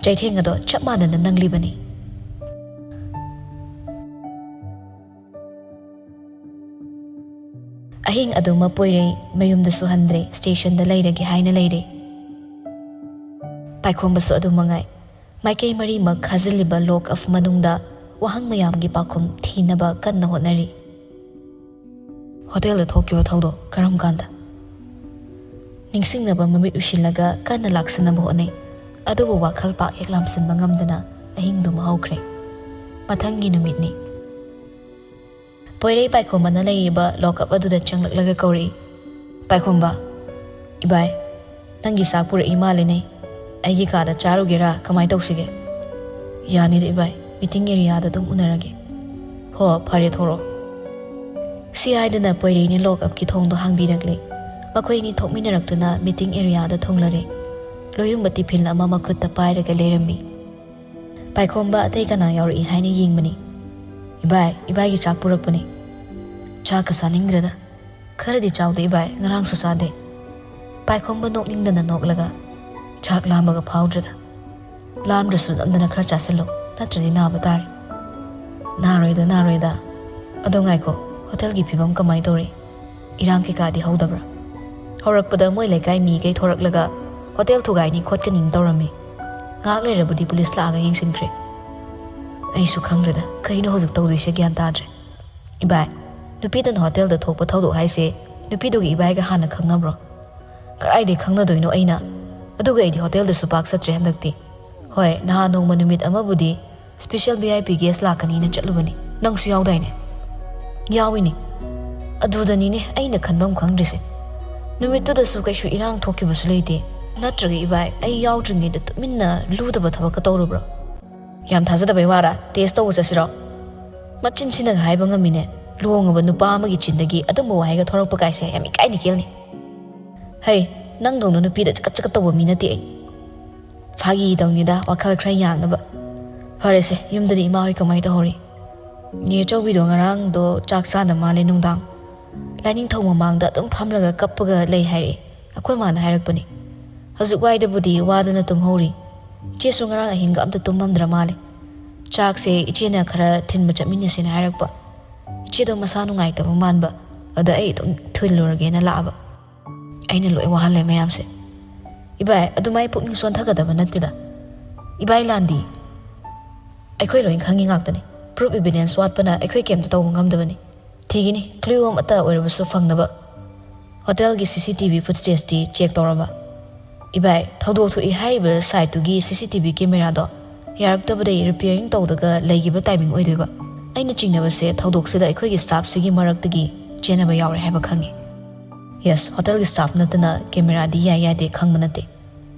ꯆꯩꯊꯦꯡ ꯑꯗꯣ ꯆꯞ ꯃꯥꯟꯅꯅ ꯅꯪꯂꯤꯕꯅꯤ꯫ ꯑꯍꯤꯡ ꯑꯗꯨ ꯃꯄꯣꯏꯔꯩ ꯃꯌꯨꯝꯗꯁꯨ ꯍꯟꯗ꯭ꯔꯦ, ꯁ꯭ꯇꯦꯁꯟꯗ ꯂꯩꯔꯒꯦ ꯍꯥꯏꯅ ꯂꯩꯔꯦ꯫ ꯄꯥꯏꯈꯣꯝꯕꯁꯨ ꯑꯗꯨ ꯃꯉꯥꯏ꯫ ꯃꯥꯏꯀꯩ ꯃꯔꯤꯃꯛ ꯈꯥꯖꯤꯜꯂꯤꯕ ꯂꯣꯛ ꯑꯞ ꯃꯅꯨꯡꯗ ꯋꯥꯍꯪ ꯃꯌꯥꯝꯒꯤ ꯄꯥꯎꯈꯨꯝ ꯊꯤꯅꯕ ꯀꯟꯅ ꯍꯣꯠꯅꯔꯤ꯫ ꯍꯣꯇꯦꯜꯗ ꯊꯣꯛꯈꯤꯕ ꯊꯧꯗꯣꯛ ꯀꯔꯝ ꯀꯥꯟꯗ? ꯅꯤꯡꯁꯤꯡꯅꯕ ꯃꯃꯤꯠ ꯎꯏꯁꯤꯜꯂꯒ ꯀꯟꯅ ꯂꯥꯛꯁꯤꯟꯅꯕ ꯍꯣꯠꯅꯩ꯫ ꯑꯗꯨꯕꯨ ꯋꯥꯈꯜ ꯄꯥꯛ ꯍꯦꯛ ꯂꯥꯝꯁꯤꯟꯕ ꯉꯝꯗꯅ ꯑꯍꯤꯡꯗꯨꯃ ꯍꯧꯈ꯭ꯔꯦ꯫ ꯃꯊꯪꯒꯤ ꯅꯨꯃꯤꯠꯅꯤ꯫ ꯄꯣꯏꯔꯩ ꯄꯥꯏꯈꯣꯝꯕꯅ ꯂꯩꯔꯤꯕ ꯂꯣꯛꯑꯞ ꯑꯗꯨꯗ ꯆꯪꯂꯛꯂꯒ ꯀꯧꯔꯛꯏ꯫ "ꯄꯥꯏꯈꯣꯝꯕ, ꯏꯕꯥꯏ, ꯅꯪꯒꯤ ꯆꯥꯛ ꯄꯨꯔꯛꯏ ꯃꯥꯜꯂꯦꯅꯦ꯫ ꯑꯩꯒꯤ ꯀꯥꯗ ꯆꯥꯔꯨꯒꯦꯔꯥ? ꯀꯃꯥꯏ ꯇꯧꯁꯤꯒꯦ?" "ꯌꯥꯅꯤꯗ ꯏꯕꯥꯏ, meeting areaꯗ ꯑꯗꯨꯝ ꯎꯅꯔꯒꯦ꯫" "ꯍꯣ, ꯐꯔꯦ, ꯊꯣꯔꯛꯑꯣ꯫" ꯁꯤ ꯍꯥꯏꯗꯨꯅ ꯄꯣꯏꯔꯩꯅ ꯂꯣꯛꯑꯞꯀꯤ ꯊꯣꯡꯗꯣ ꯍꯥꯡꯕꯤꯔꯛꯂꯦ꯫ ꯃꯈꯣꯏ ꯑꯅꯤ ꯊꯣꯛꯃꯤꯟꯅꯔꯛꯇꯨꯅ meeting areaꯗ ꯊꯨꯡꯂꯔꯦ꯫ ꯂꯣꯌꯨꯝꯕ ꯇꯤꯐꯤꯟ ꯑꯃ ꯃꯈꯨꯠꯇ ꯄꯥꯏꯔꯒ ꯂꯩꯔꯝꯃꯤ꯫ ꯄꯥꯏꯈꯣꯝꯕ ꯑꯇꯩ ꯀꯅꯥ ꯌꯥꯎꯔꯛꯏ ꯍꯥꯏꯅ ꯌꯦꯡꯕꯅꯤ꯫ "ꯏꯕꯥꯏ, ꯏꯕꯥꯏꯒꯤ ꯆꯥꯛ ꯄꯨꯔꯛꯄꯅꯤ꯫ ꯆꯥꯛꯀ ꯆꯥꯅꯤꯡꯗ꯭ꯔꯦꯗ꯫" "ꯈꯔꯗꯤ ꯆꯥꯎꯗ ꯏꯕꯥꯏ, ꯉꯔꯥꯡꯁꯨ ꯆꯥꯗꯦ꯫" ꯄꯥꯏꯈꯣꯝꯕ ꯅꯣꯛꯅꯤꯡꯗꯅ ꯅꯣꯛꯂꯒ, "ꯆꯥꯛ ꯂꯥꯝꯕꯒ ꯐꯥꯎꯗ꯭ꯔꯦꯗ꯫ ꯂꯥꯝꯗ꯭ꯔꯁꯨ ꯅꯝꯗꯅ ꯈꯔ ꯆꯥꯁꯤꯜꯂꯨ, ꯅꯠꯇ꯭ꯔꯗꯤ ꯅꯥꯕ ꯇꯥꯔꯦ꯫" "ꯅꯥꯔꯣꯏꯗ, ꯅꯥꯔꯣꯏꯗ꯫ ꯑꯗꯣ ꯉꯥꯏꯈꯣ, ꯍꯣꯇꯦꯜꯒꯤ ꯐꯤꯕꯝ ꯀꯃꯥꯏ ꯇꯧꯔꯤ? ꯏꯔꯥꯡ ꯀꯩꯀꯥꯗꯤ ꯍꯧꯗꯕ꯭ꯔꯥ?" ꯍꯧꯔꯛꯄꯗ ꯃꯣꯏ ꯂꯩꯀꯥꯏ ꯃꯤꯈꯩ ꯊꯣꯔꯛꯂꯒ ꯍꯣꯇꯦꯜ ꯊꯨꯒꯥꯏꯅꯤ ꯈꯣꯠꯀꯅꯤꯅ ꯇꯧꯔꯝꯃꯤ꯫ ꯉꯥꯏꯍꯥꯛ ꯂꯩꯔꯕꯗꯤ ꯄꯨꯂꯤꯁ ꯂꯥꯛꯑꯒ ꯌꯦꯡꯁꯤꯟꯈ꯭ꯔꯦ꯫ ꯑꯩꯁꯨ ꯈꯪꯗ꯭ꯔꯦꯗ, ꯀꯩꯅꯣ ꯍꯧꯖꯤꯛ ꯇꯧꯗꯣꯏꯁꯦ, ꯒ꯭ꯌꯥꯟ ꯇꯥꯗ꯭ꯔꯦ꯫ ꯏꯕꯥꯏ, ꯅꯨꯄꯤꯗꯨꯅ ꯍꯣꯇꯦꯜꯗ ꯊꯣꯛꯄ ꯊꯧꯗꯣꯛ ꯍꯥꯏꯁꯦ ꯅꯨꯄꯤꯗꯨꯒꯤ ꯏꯕꯥꯏꯒ ꯍꯥꯟꯅ ꯈꯪꯅꯕ꯭ꯔꯣ?" "ꯀꯗꯥꯏꯗꯩ ꯈꯪꯅꯗꯣꯏꯅꯣ ꯑꯩꯅ? ꯑꯗꯨꯒ ꯑꯩꯗꯤ ꯍꯣꯇꯦꯜꯗꯁꯨ ꯄꯥꯛ ꯆꯠꯇ꯭ꯔꯦ ꯍꯟꯗꯛꯇꯤ꯫ ꯍꯣꯏ, ꯅꯍꯥꯟ ꯅꯣꯡꯃ ꯅꯨꯃꯤꯠ ꯑꯃꯕꯨꯗꯤ special V I P guest ꯂꯥꯛꯀꯅꯤꯅ ꯆꯠꯂꯨꯕꯅꯤ꯫ ꯅꯪꯁꯨ ꯌꯥꯎꯗꯥꯏꯅꯦ?" "ꯌꯥꯎꯏꯅꯦ꯫ ꯑꯗꯨꯗꯅꯤꯅꯦ ꯑꯩꯅ ꯈꯟꯐꯝ ꯈꯪꯗ꯭ꯔꯤꯁꯦ꯫ ꯅꯨꯃꯤꯠꯇꯨꯗꯁꯨ ꯀꯩꯁꯨ ꯏꯔꯥꯡ ꯊꯣꯛꯈꯤꯕꯁꯨ ꯂꯩꯇꯦ꯫ ꯅꯠꯇ꯭ꯔꯒ ꯏꯕꯥꯏ, ꯑꯩ ꯌꯥꯎꯗ꯭ꯔꯤꯉꯩꯗ ꯇꯨꯃꯤꯟꯅ ꯂꯨꯗꯕ ꯊꯕꯛꯀ ꯇꯧꯔꯨꯕ꯭ꯔꯣ?" "ꯌꯥꯝ ꯊꯥꯖꯗꯕꯩ ꯋꯥꯔꯥ? Test ꯇꯧꯕ ꯆꯠꯁꯤꯔꯣ?" ꯃꯆꯤꯟꯁꯤꯅꯒ ꯍꯥꯏꯕ ꯉꯝꯃꯤꯅꯦ꯫ ꯂꯨꯍꯣꯡꯉꯕ ꯅꯨꯄꯥ ꯑꯃꯒꯤ ꯆꯤꯟꯗꯒꯤ ꯑꯗꯨꯝꯕ ꯋꯥꯍꯩꯒ ꯊꯣꯔꯛꯄ ꯀꯥꯏꯁꯦ ꯌꯥꯝ ꯏꯀꯥꯏꯅꯤꯡꯉꯦ꯫ "ꯍꯩ, ꯅꯪꯗꯧꯅ ꯅꯨꯄꯤꯗ ꯆꯀꯠ ꯆꯀꯠ ꯇꯧꯕ ꯃꯤ ꯅꯠꯇꯦ ꯑꯩ꯫ ꯐꯥꯒꯤ ꯇꯧꯅꯤꯗ, ꯋꯥꯈꯜ ꯈꯔ ꯌꯥꯡꯅꯕ꯫ ꯐꯔꯦꯁꯦ, ꯌꯨꯝꯗꯗꯤ ꯏꯃꯥ ꯍꯣꯏ ꯀꯃꯥꯏ ꯇꯧꯍꯧꯔꯤ?" "ꯅꯦ ꯆꯧꯕꯤꯗꯣ ꯉꯔꯥꯡꯗꯣ ꯆꯥꯛ ꯆꯥꯅ ꯃꯥꯜꯂꯦ ꯅꯨꯡꯗꯥꯡ꯫ ꯂꯥꯏꯅꯤꯡꯊꯧ ꯃꯃꯥꯡꯗ ꯑꯗꯨꯝ ꯐꯝꯂꯒ ꯀꯞꯄꯒ ꯂꯩ ꯍꯥꯏꯔꯛꯑꯦ꯫ ꯑꯩꯈꯣꯏ ꯃꯥꯅ ꯍꯥꯏꯔꯛꯄꯅꯤ꯫ ꯍꯧꯖꯤꯛ ꯋꯥꯏꯗꯕꯨꯗꯤ ꯋꯥꯗꯅ ꯇꯨꯝꯍꯧꯔꯤ꯫ ꯏꯆꯦꯁꯨ ꯉꯔꯥꯡ ꯑꯍꯤꯡꯒ ꯑꯝꯇ ꯇꯨꯝꯃꯝꯗ꯭ꯔ ꯃꯥꯜꯂꯦ꯫ ꯆꯥꯛꯁꯦ ꯏꯆꯦꯅ ꯈꯔ ꯊꯤꯟꯕ ꯆꯠꯃꯤꯟꯅꯁꯦꯅ ꯍꯥꯏꯔꯛꯄ꯫ ꯏꯆꯦꯗꯣ ꯃꯁꯥ ꯅꯨꯡꯉꯥꯏꯇꯕ ꯃꯥꯟꯕ, ꯑꯗ ꯑꯩ ꯑꯗꯨꯝ ꯊꯤꯜꯂꯨꯔꯒꯦꯅ ꯂꯥꯛꯑꯕ꯫ ꯑꯩꯅ ꯂꯣꯏ ꯋꯥꯍꯜꯂꯦ ꯃꯌꯥꯝꯁꯦ꯫" "ꯏꯕꯥꯏ, ꯑꯗꯨꯃꯥꯏ ꯄꯨꯛꯅꯤꯡ ꯁꯣꯟꯊꯒꯗꯕ ꯅꯠꯇꯦꯗ꯫ ꯏꯕꯥꯏ ꯂꯥꯟꯗꯤ꯫ ꯑꯩꯈꯣꯏ ꯂꯣꯏ ꯈꯪꯉꯤ ꯉꯥꯛꯇꯅꯤ꯫ Proof evidence ꯋꯥꯠꯄꯅ ꯑꯩꯈꯣꯏ ꯀꯩꯝꯇ ꯇꯧꯕ ꯉꯝꯗꯕꯅꯤ꯫ ꯊꯤꯒꯅꯤ, clue ꯑꯃꯠꯇ ꯑꯣꯏꯔꯕꯁꯨ ꯐꯪꯅꯕ꯫" "ꯍꯣꯇꯦꯜꯒꯤ C C T V footageꯇꯤ check ꯇꯧꯔꯕ?" "ꯏꯕꯥꯏ, ꯊꯧꯗꯣꯛ ꯊꯣꯛꯏ ꯍꯥꯏꯔꯤꯕ ꯁꯥꯏꯠꯇꯨꯒꯤ ꯁꯤ ꯁꯤ ꯇꯤ ꯚꯤ ꯀꯦꯃꯦꯔꯥꯗꯣ ꯌꯥꯔꯛꯇꯕꯗꯩ ꯔꯤꯄꯤꯌꯥꯔꯤꯡ ꯇꯧꯗꯒ ꯂꯩꯈꯤꯕ ꯇꯥꯏꯃꯤꯡ ꯑꯣꯏꯗꯣꯏꯕ꯫ ꯑꯩꯅ ꯆꯤꯡꯅꯕꯁꯦ ꯊꯧꯗꯣꯛꯁꯤꯗ ꯑꯩꯈꯣꯏꯒꯤ ꯁ꯭ꯇꯥꯐꯁꯤꯒꯤ ꯃꯔꯛꯇꯒꯤ ꯆꯦꯟꯅꯕ ꯌꯥꯎꯔꯦ ꯍꯥꯏꯕ ꯈꯪꯉꯤ꯫ ꯌꯦꯁ, ꯍꯣꯇꯦꯜꯒꯤ ꯁ꯭ꯇꯥꯐ ꯅꯠꯇꯅ ꯀꯦꯃꯦꯔꯥꯗꯤ ꯌꯥꯏ ꯌꯥꯗꯦ ꯈꯪꯕ ꯅꯠꯇꯦ꯫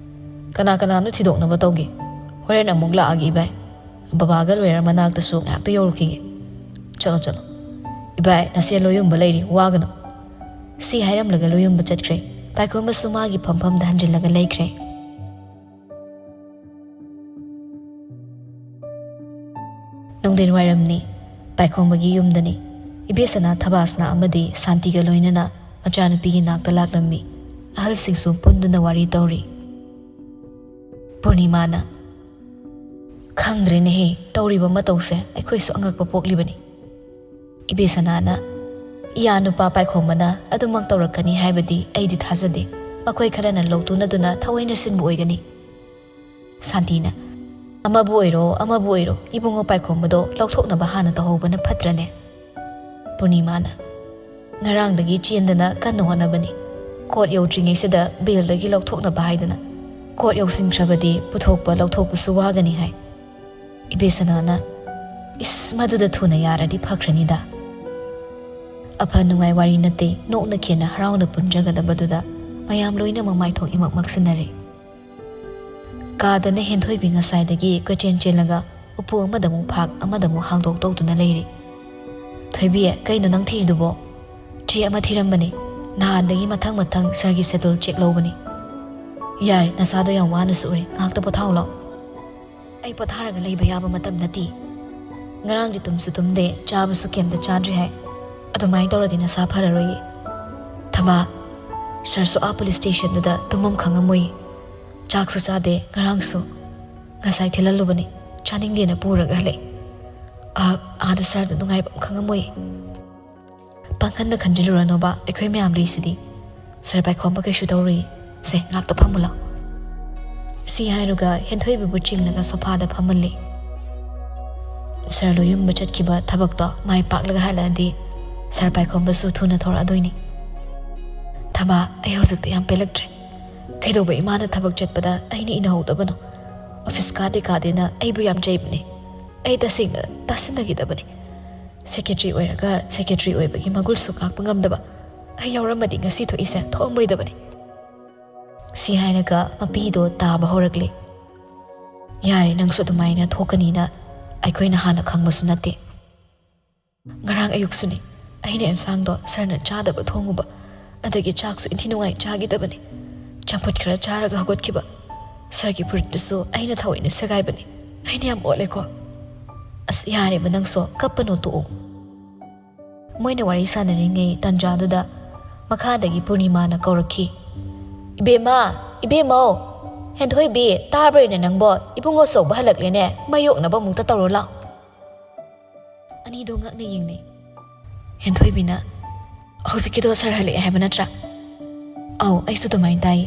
ꯀꯅꯥ ꯀꯅꯥꯅꯣ ꯊꯤꯗꯣꯛꯅꯕ ꯇꯧꯒꯦ꯫ ꯍꯣꯔꯦꯟ ꯑꯃꯨꯛ ꯂꯥꯛꯑꯒꯦ ꯏꯕꯥꯏ꯫ ꯕꯕꯥꯒ ꯂꯣꯌꯔ ꯃꯅꯥꯛꯇꯁꯨ ꯉꯥꯏꯍꯥꯛꯇ ꯌꯧꯔꯨꯈꯤꯒꯦ꯫ ꯆꯠꯂꯣ, ꯆꯠꯂꯣ꯫ ꯏꯕꯥꯏ, ꯅꯁꯦ ꯂꯣꯌꯨꯝꯕ ꯂꯩꯔꯤ, ꯋꯥꯒꯅꯨ꯫" ꯁꯤ ꯍꯥꯏꯔꯝꯂꯒ ꯂꯣꯌꯨꯝꯕ ꯆꯠꯈ꯭ꯔꯦ꯫ ꯄꯥꯏꯈꯣꯝꯕꯁꯨ ꯃꯥꯒꯤ ꯐꯝꯐꯝꯗ ꯍꯟꯖꯤꯜꯂꯒ ꯂꯩꯈ꯭ꯔꯦ꯫ ꯅꯨꯡꯊꯤꯟ ꯋꯥꯏꯔꯝꯅꯤ꯫ ꯄꯥꯏꯈꯣꯝꯕꯒꯤ ꯌꯨꯝꯗꯅꯤ꯫ ꯏꯕꯦꯁꯅꯥ, ꯊꯕꯥꯁꯅꯥ ꯑꯃꯗꯤ ꯁꯥꯟꯇꯤꯒ ꯂꯣꯏꯅꯅ ꯃꯆꯥꯅꯨꯄꯤꯒꯤ ꯅꯥꯛꯇ ꯂꯥꯛꯂꯝꯃꯤ꯫ ꯑꯍꯜꯁꯤꯡꯁꯨ ꯄꯨꯟꯗꯨꯅ ꯋꯥꯔꯤ ꯇꯧꯔꯤ꯫ ꯄꯨꯔꯅꯤꯃꯥꯅ, "ꯈꯪꯗ꯭ꯔꯦꯅꯦꯍꯦ, ꯇꯧꯔꯤꯕ ꯃꯇꯧꯁꯦ ꯑꯩꯈꯣꯏꯁꯨ ꯑꯉꯛꯄ ꯄꯣꯛꯂꯤꯕꯅꯤ꯫" ꯏꯕꯦꯁꯅꯥꯅ, "ꯏꯌꯥ ꯅꯨꯄꯥ ꯄꯥꯏꯈꯣꯝꯕꯅ ꯑꯗꯨꯃꯛ ꯇꯧꯔꯛꯀꯅꯤ ꯍꯥꯏꯕꯗꯤ ꯑꯩꯗꯤ ꯊꯥꯖꯗꯦ꯫ ꯃꯈꯣꯏ ꯈꯔꯅ ꯂꯧꯇꯨꯅꯗꯨꯅ ꯊꯑꯣꯏꯅ ꯁꯤꯟꯕ ꯑꯣꯏꯒꯅꯤ꯫" ꯁꯥꯟꯇꯤꯅ, "ꯑꯃꯕꯨ ꯑꯣꯏꯔꯣ, ꯑꯃꯕꯨ ꯑꯣꯏꯔꯣ, ꯏꯕꯨꯡꯉꯣ ꯄꯥꯏꯈꯣꯝꯕꯗꯣ ꯂꯧꯊꯣꯛꯅꯕ ꯍꯥꯟꯅ ꯇꯧꯍꯧꯕꯅ ꯐꯠꯇ꯭ꯔꯅꯦ?" ꯄꯨꯔꯅꯤꯃꯥꯅ, "ꯉꯔꯥꯡꯗꯒꯤ ꯆꯦꯟꯗꯅ ꯀꯟꯅ ꯍꯣꯠꯅꯕꯅꯤ꯫ ꯀꯣꯔꯠ ꯌꯧꯗ꯭ꯔꯤꯉꯩꯁꯤꯗ ꯕꯦꯜꯗꯒꯤ ꯂꯧꯊꯣꯛꯅꯕ ꯍꯥꯏꯗꯅ꯫ ꯀꯣꯔꯠ ꯌꯧꯁꯤꯟꯈ꯭ꯔꯕꯗꯤ ꯄꯨꯊꯣꯛꯄ ꯂꯧꯊꯣꯛꯄꯁꯨ ꯋꯥꯒꯅꯤ ꯍꯥꯏ꯫" ꯏꯕꯦꯁꯅꯥꯅ, "ꯏꯁ, ꯃꯗꯨꯗ ꯊꯨꯅ ꯌꯥꯔꯗꯤ ꯐꯈ꯭ꯔꯅꯤꯗ꯫" ꯑꯐ ꯅꯨꯡꯉꯥꯏ ꯋꯥꯔꯤ ꯅꯠꯇꯦ, ꯅꯣꯛꯅ ꯈꯦꯅ ꯍꯔꯥꯎꯅ ꯄꯨꯟꯖꯒꯗꯕꯗꯨꯗ ꯃꯌꯥꯝ ꯂꯣꯏꯅꯃꯛ ꯃꯥꯏꯊꯣꯡ ꯏꯃꯛ ꯃꯛꯁꯤꯟꯅꯔꯦ꯫ ꯀꯥꯗꯅ ꯍꯦꯟꯊꯣꯏꯕꯤ ꯉꯁꯥꯏꯗꯒꯤ ꯀꯣꯏꯆꯦꯟ ꯆꯦꯜꯂꯒ ꯎꯄꯨ ꯑꯃꯗ ꯑꯃꯨꯛ ꯐꯥꯛ, ꯑꯃꯗ ꯑꯃꯨꯛ ꯍꯥꯡꯗꯣꯛ ꯇꯧꯗꯨꯅ ꯂꯩꯔꯤ꯫ "ꯊꯣꯏꯕꯤ, ꯀꯩꯅꯣ ꯅꯪ ꯊꯤꯔꯤꯗꯨꯕꯣ?" "ꯆꯦ ꯑꯃ ꯊꯤꯔꯝꯕꯅꯤ꯫ ꯅꯍꯥꯟꯗꯒꯤ ꯃꯊꯪ ꯃꯊꯪ ꯁꯥꯔꯒꯤ ꯁꯦꯗꯨꯜ ꯆꯦꯛ ꯂꯧꯕꯅꯤ꯫" "ꯌꯥꯔꯦ, ꯅꯁꯥꯗꯣ ꯌꯥꯝ ꯋꯥꯅꯁꯨ ꯎꯔꯦ, ꯉꯥꯏꯍꯥꯛꯇ ꯄꯣꯊꯥꯎ ꯂꯥꯎ꯫" "ꯑꯩ ꯄꯣꯊꯥꯔꯒ ꯂꯩꯕ ꯌꯥꯕ ꯃꯇꯝ ꯅꯠꯇꯦ꯫ ꯉꯔꯥꯡꯗꯤ ꯇꯨꯝꯁꯨ ꯇꯨꯝꯗꯦ, ꯆꯥꯕꯁꯨ ꯀꯩꯝꯇ ꯆꯥꯗ꯭ꯔꯤ ꯍꯥꯏ꯫ ꯑꯗꯨꯃꯥꯏꯅ ꯇꯧꯔꯗꯤ ꯅꯁꯥ ꯐꯔꯔꯣꯏꯌꯦ꯫ ꯊꯃꯥ, ꯁꯥꯔꯁꯨ ꯑꯥ ꯄꯨꯂꯤꯁ ꯁ꯭ꯇꯦꯁꯟꯗꯨꯗ ꯇꯨꯝꯐꯝ ꯈꯪꯉꯝꯃꯣꯏꯌꯦ꯫ ꯆꯥꯛꯁꯨ ꯆꯥꯗꯦ ꯉꯔꯥꯡꯁꯨ꯫ ꯉꯁꯥꯏ ꯊꯤꯜꯍꯜꯂꯨꯕꯅꯤ, ꯆꯥꯅꯤꯡꯗꯦꯅ ꯄꯨꯔꯒ ꯍꯜꯂꯛꯑꯦ꯫ ꯑꯥ, ꯑꯥꯗ ꯁꯥꯔꯗꯨ ꯅꯨꯡꯉꯥꯏꯐꯝ ꯈꯪꯉꯝꯃꯣꯏꯌꯦ꯫" "ꯄꯥꯡꯈꯟꯗ ꯈꯟꯖꯤꯜꯂꯨꯔꯅꯣꯕ, ꯑꯩꯈꯣꯏ ꯃꯌꯥꯝ ꯂꯩꯁꯤꯗꯤ꯫ ꯁꯥꯔ ꯄꯥꯏꯈꯣꯝꯕ ꯀꯩꯁꯨ ꯇꯧꯔꯣꯏꯌꯦ꯫ ꯁꯦ, ꯉꯥꯛꯇ ꯐꯝꯃꯨ ꯂꯥꯎ꯫" ꯁꯤ ꯍꯥꯏꯔꯒ ꯍꯦꯟꯊꯣꯏꯕꯕꯨ ꯆꯤꯡꯂꯒ ꯁꯣꯐꯥꯗ ꯐꯝꯍꯜꯂꯦ꯫ ꯁꯥꯔ ꯂꯣꯌꯨꯝꯕ ꯆꯠꯈꯤꯕ ꯊꯕꯛꯇꯣ ꯃꯥꯏ ꯄꯥꯛꯂꯒ ꯍꯜꯂꯛꯑꯗꯤ ꯁꯥꯔ ꯄꯥꯏꯈꯣꯝꯕꯁꯨ ꯊꯨꯅ ꯊꯣꯔꯛꯑꯗꯣꯏꯅꯤ꯫ "ꯊꯃꯥ, ꯑꯩ ꯍꯧꯖꯤꯛꯇꯤ ꯌꯥꯝ ꯄꯦꯜꯂꯛꯇ꯭ꯔꯦ꯫ ꯀꯩꯗꯧꯕ ꯏꯃꯥꯅ ꯊꯕꯛ ꯆꯠꯄꯗ ꯑꯩꯅ ꯏꯟꯅꯍꯧꯗꯕꯅꯣ? ꯑꯣꯐꯤꯁ ꯀꯥꯗꯦ ꯀꯥꯗꯦꯅ ꯑꯩꯕꯨ ꯌꯥꯝ ꯆꯩꯕꯅꯦ꯫ ꯑꯩ ꯇꯁꯦꯡꯅ ꯇꯥꯁꯤꯟꯅꯈꯤꯗꯕꯅꯦ꯫ ꯁꯦꯀ꯭ꯔꯦꯇꯔꯤ ꯑꯣꯏꯔꯒ ꯁꯦꯀ꯭ꯔꯦꯇꯔꯤ ꯑꯣꯏꯕꯒꯤ ꯃꯒꯨꯜꯁꯨ ꯉꯥꯛꯄ ꯉꯝꯗꯕ ꯑꯩ ꯌꯥꯎꯔꯝꯃꯗꯤ ꯉꯁꯤ ꯊꯣꯛꯏꯁꯦ ꯊꯣꯛꯑꯝꯃꯣꯏꯗꯕꯅꯦ꯫ ꯁꯤ ꯍꯥꯏꯔꯒ ꯃꯄꯤꯗꯣ ꯇꯥꯕ ꯍꯧꯔꯛꯂꯦ꯫ ꯌꯥꯔꯦ, ꯅꯪꯁꯨ ꯑꯗꯨꯃꯥꯏꯅ ꯊꯣꯛꯀꯅꯤꯅ ꯑꯩꯈꯣꯏꯅ ꯍꯥꯟꯅ ꯈꯪꯕꯁꯨ ꯅꯠꯇꯦ꯫ ꯉꯔꯥꯡ ꯑꯌꯨꯛꯁꯨꯅꯤ, ꯑꯩꯅ ꯑꯦꯟꯁꯥꯡꯗꯣ ꯁꯥꯔꯅ ꯆꯥꯗꯕ ꯊꯣꯡꯉꯨꯕ, ꯑꯗꯒꯤ ꯆꯥꯛꯁꯨ ꯏꯟꯊꯤ ꯅꯨꯡꯉꯥꯏ ꯆꯥꯈꯤꯗꯕꯅꯤ꯫ ꯆꯝꯐꯨꯠ ꯈꯔ ꯆꯥꯔꯒ ꯍꯧꯒꯠꯈꯤꯕ꯫ ꯁꯥꯔꯒꯤ ꯐꯨꯔꯤꯠꯇꯨꯁꯨ ꯑꯩꯅ ꯊꯑꯣꯏꯅ ꯁꯦꯒꯥꯏꯕꯅꯤ꯫ ꯑꯩꯅ ꯌꯥꯝ ꯑꯣꯠꯂꯦꯀꯣ꯫ ꯑꯁ, ꯌꯥꯔꯦꯕ, ꯅꯪꯁꯨ ꯀꯞꯄꯅꯣ, ꯇꯣꯛꯑꯣ꯫ ꯃꯣꯏꯅ ꯋꯥꯔꯤ ꯁꯥꯟꯅꯔꯤꯉꯩ ꯇꯟꯖꯥꯗꯨꯗ ꯃꯈꯥꯗꯒꯤ ꯄꯨꯔꯅꯤꯃꯥꯅ ꯀꯧꯔꯛꯈꯤ꯫ "ꯏꯕꯦꯝꯃ, ꯏꯕꯦꯝꯃꯧ, ꯍꯦꯟꯊꯣꯏꯕꯤ, ꯇꯥꯕ꯭ꯔꯣꯅꯦ ꯅꯪꯕꯣ? ꯏꯕꯨꯡꯉꯣ ꯑꯆꯧꯕ ꯍꯜꯂꯛꯂꯦꯅꯦ, ꯃꯩ ꯌꯣꯛꯅꯕ ꯑꯃꯨꯛꯇ ꯇꯧꯔꯣ ꯂꯥꯎ꯫" ꯑꯅꯤꯗꯣ ꯉꯛꯅ ꯌꯦꯡꯅꯩ꯫ ꯍꯦꯟꯊꯣꯏꯕꯤꯅ, "ꯍꯧꯖꯤꯛꯀꯤꯗꯣ ꯁꯥꯔ ꯍꯜꯂꯛꯑꯦ ꯍꯥꯏꯕ ꯅꯠꯇ꯭ꯔꯥ?" "ꯑꯧ, ꯑꯩꯁꯨ ꯑꯗꯨꯃꯥꯏꯅ ꯇꯥꯏ꯫"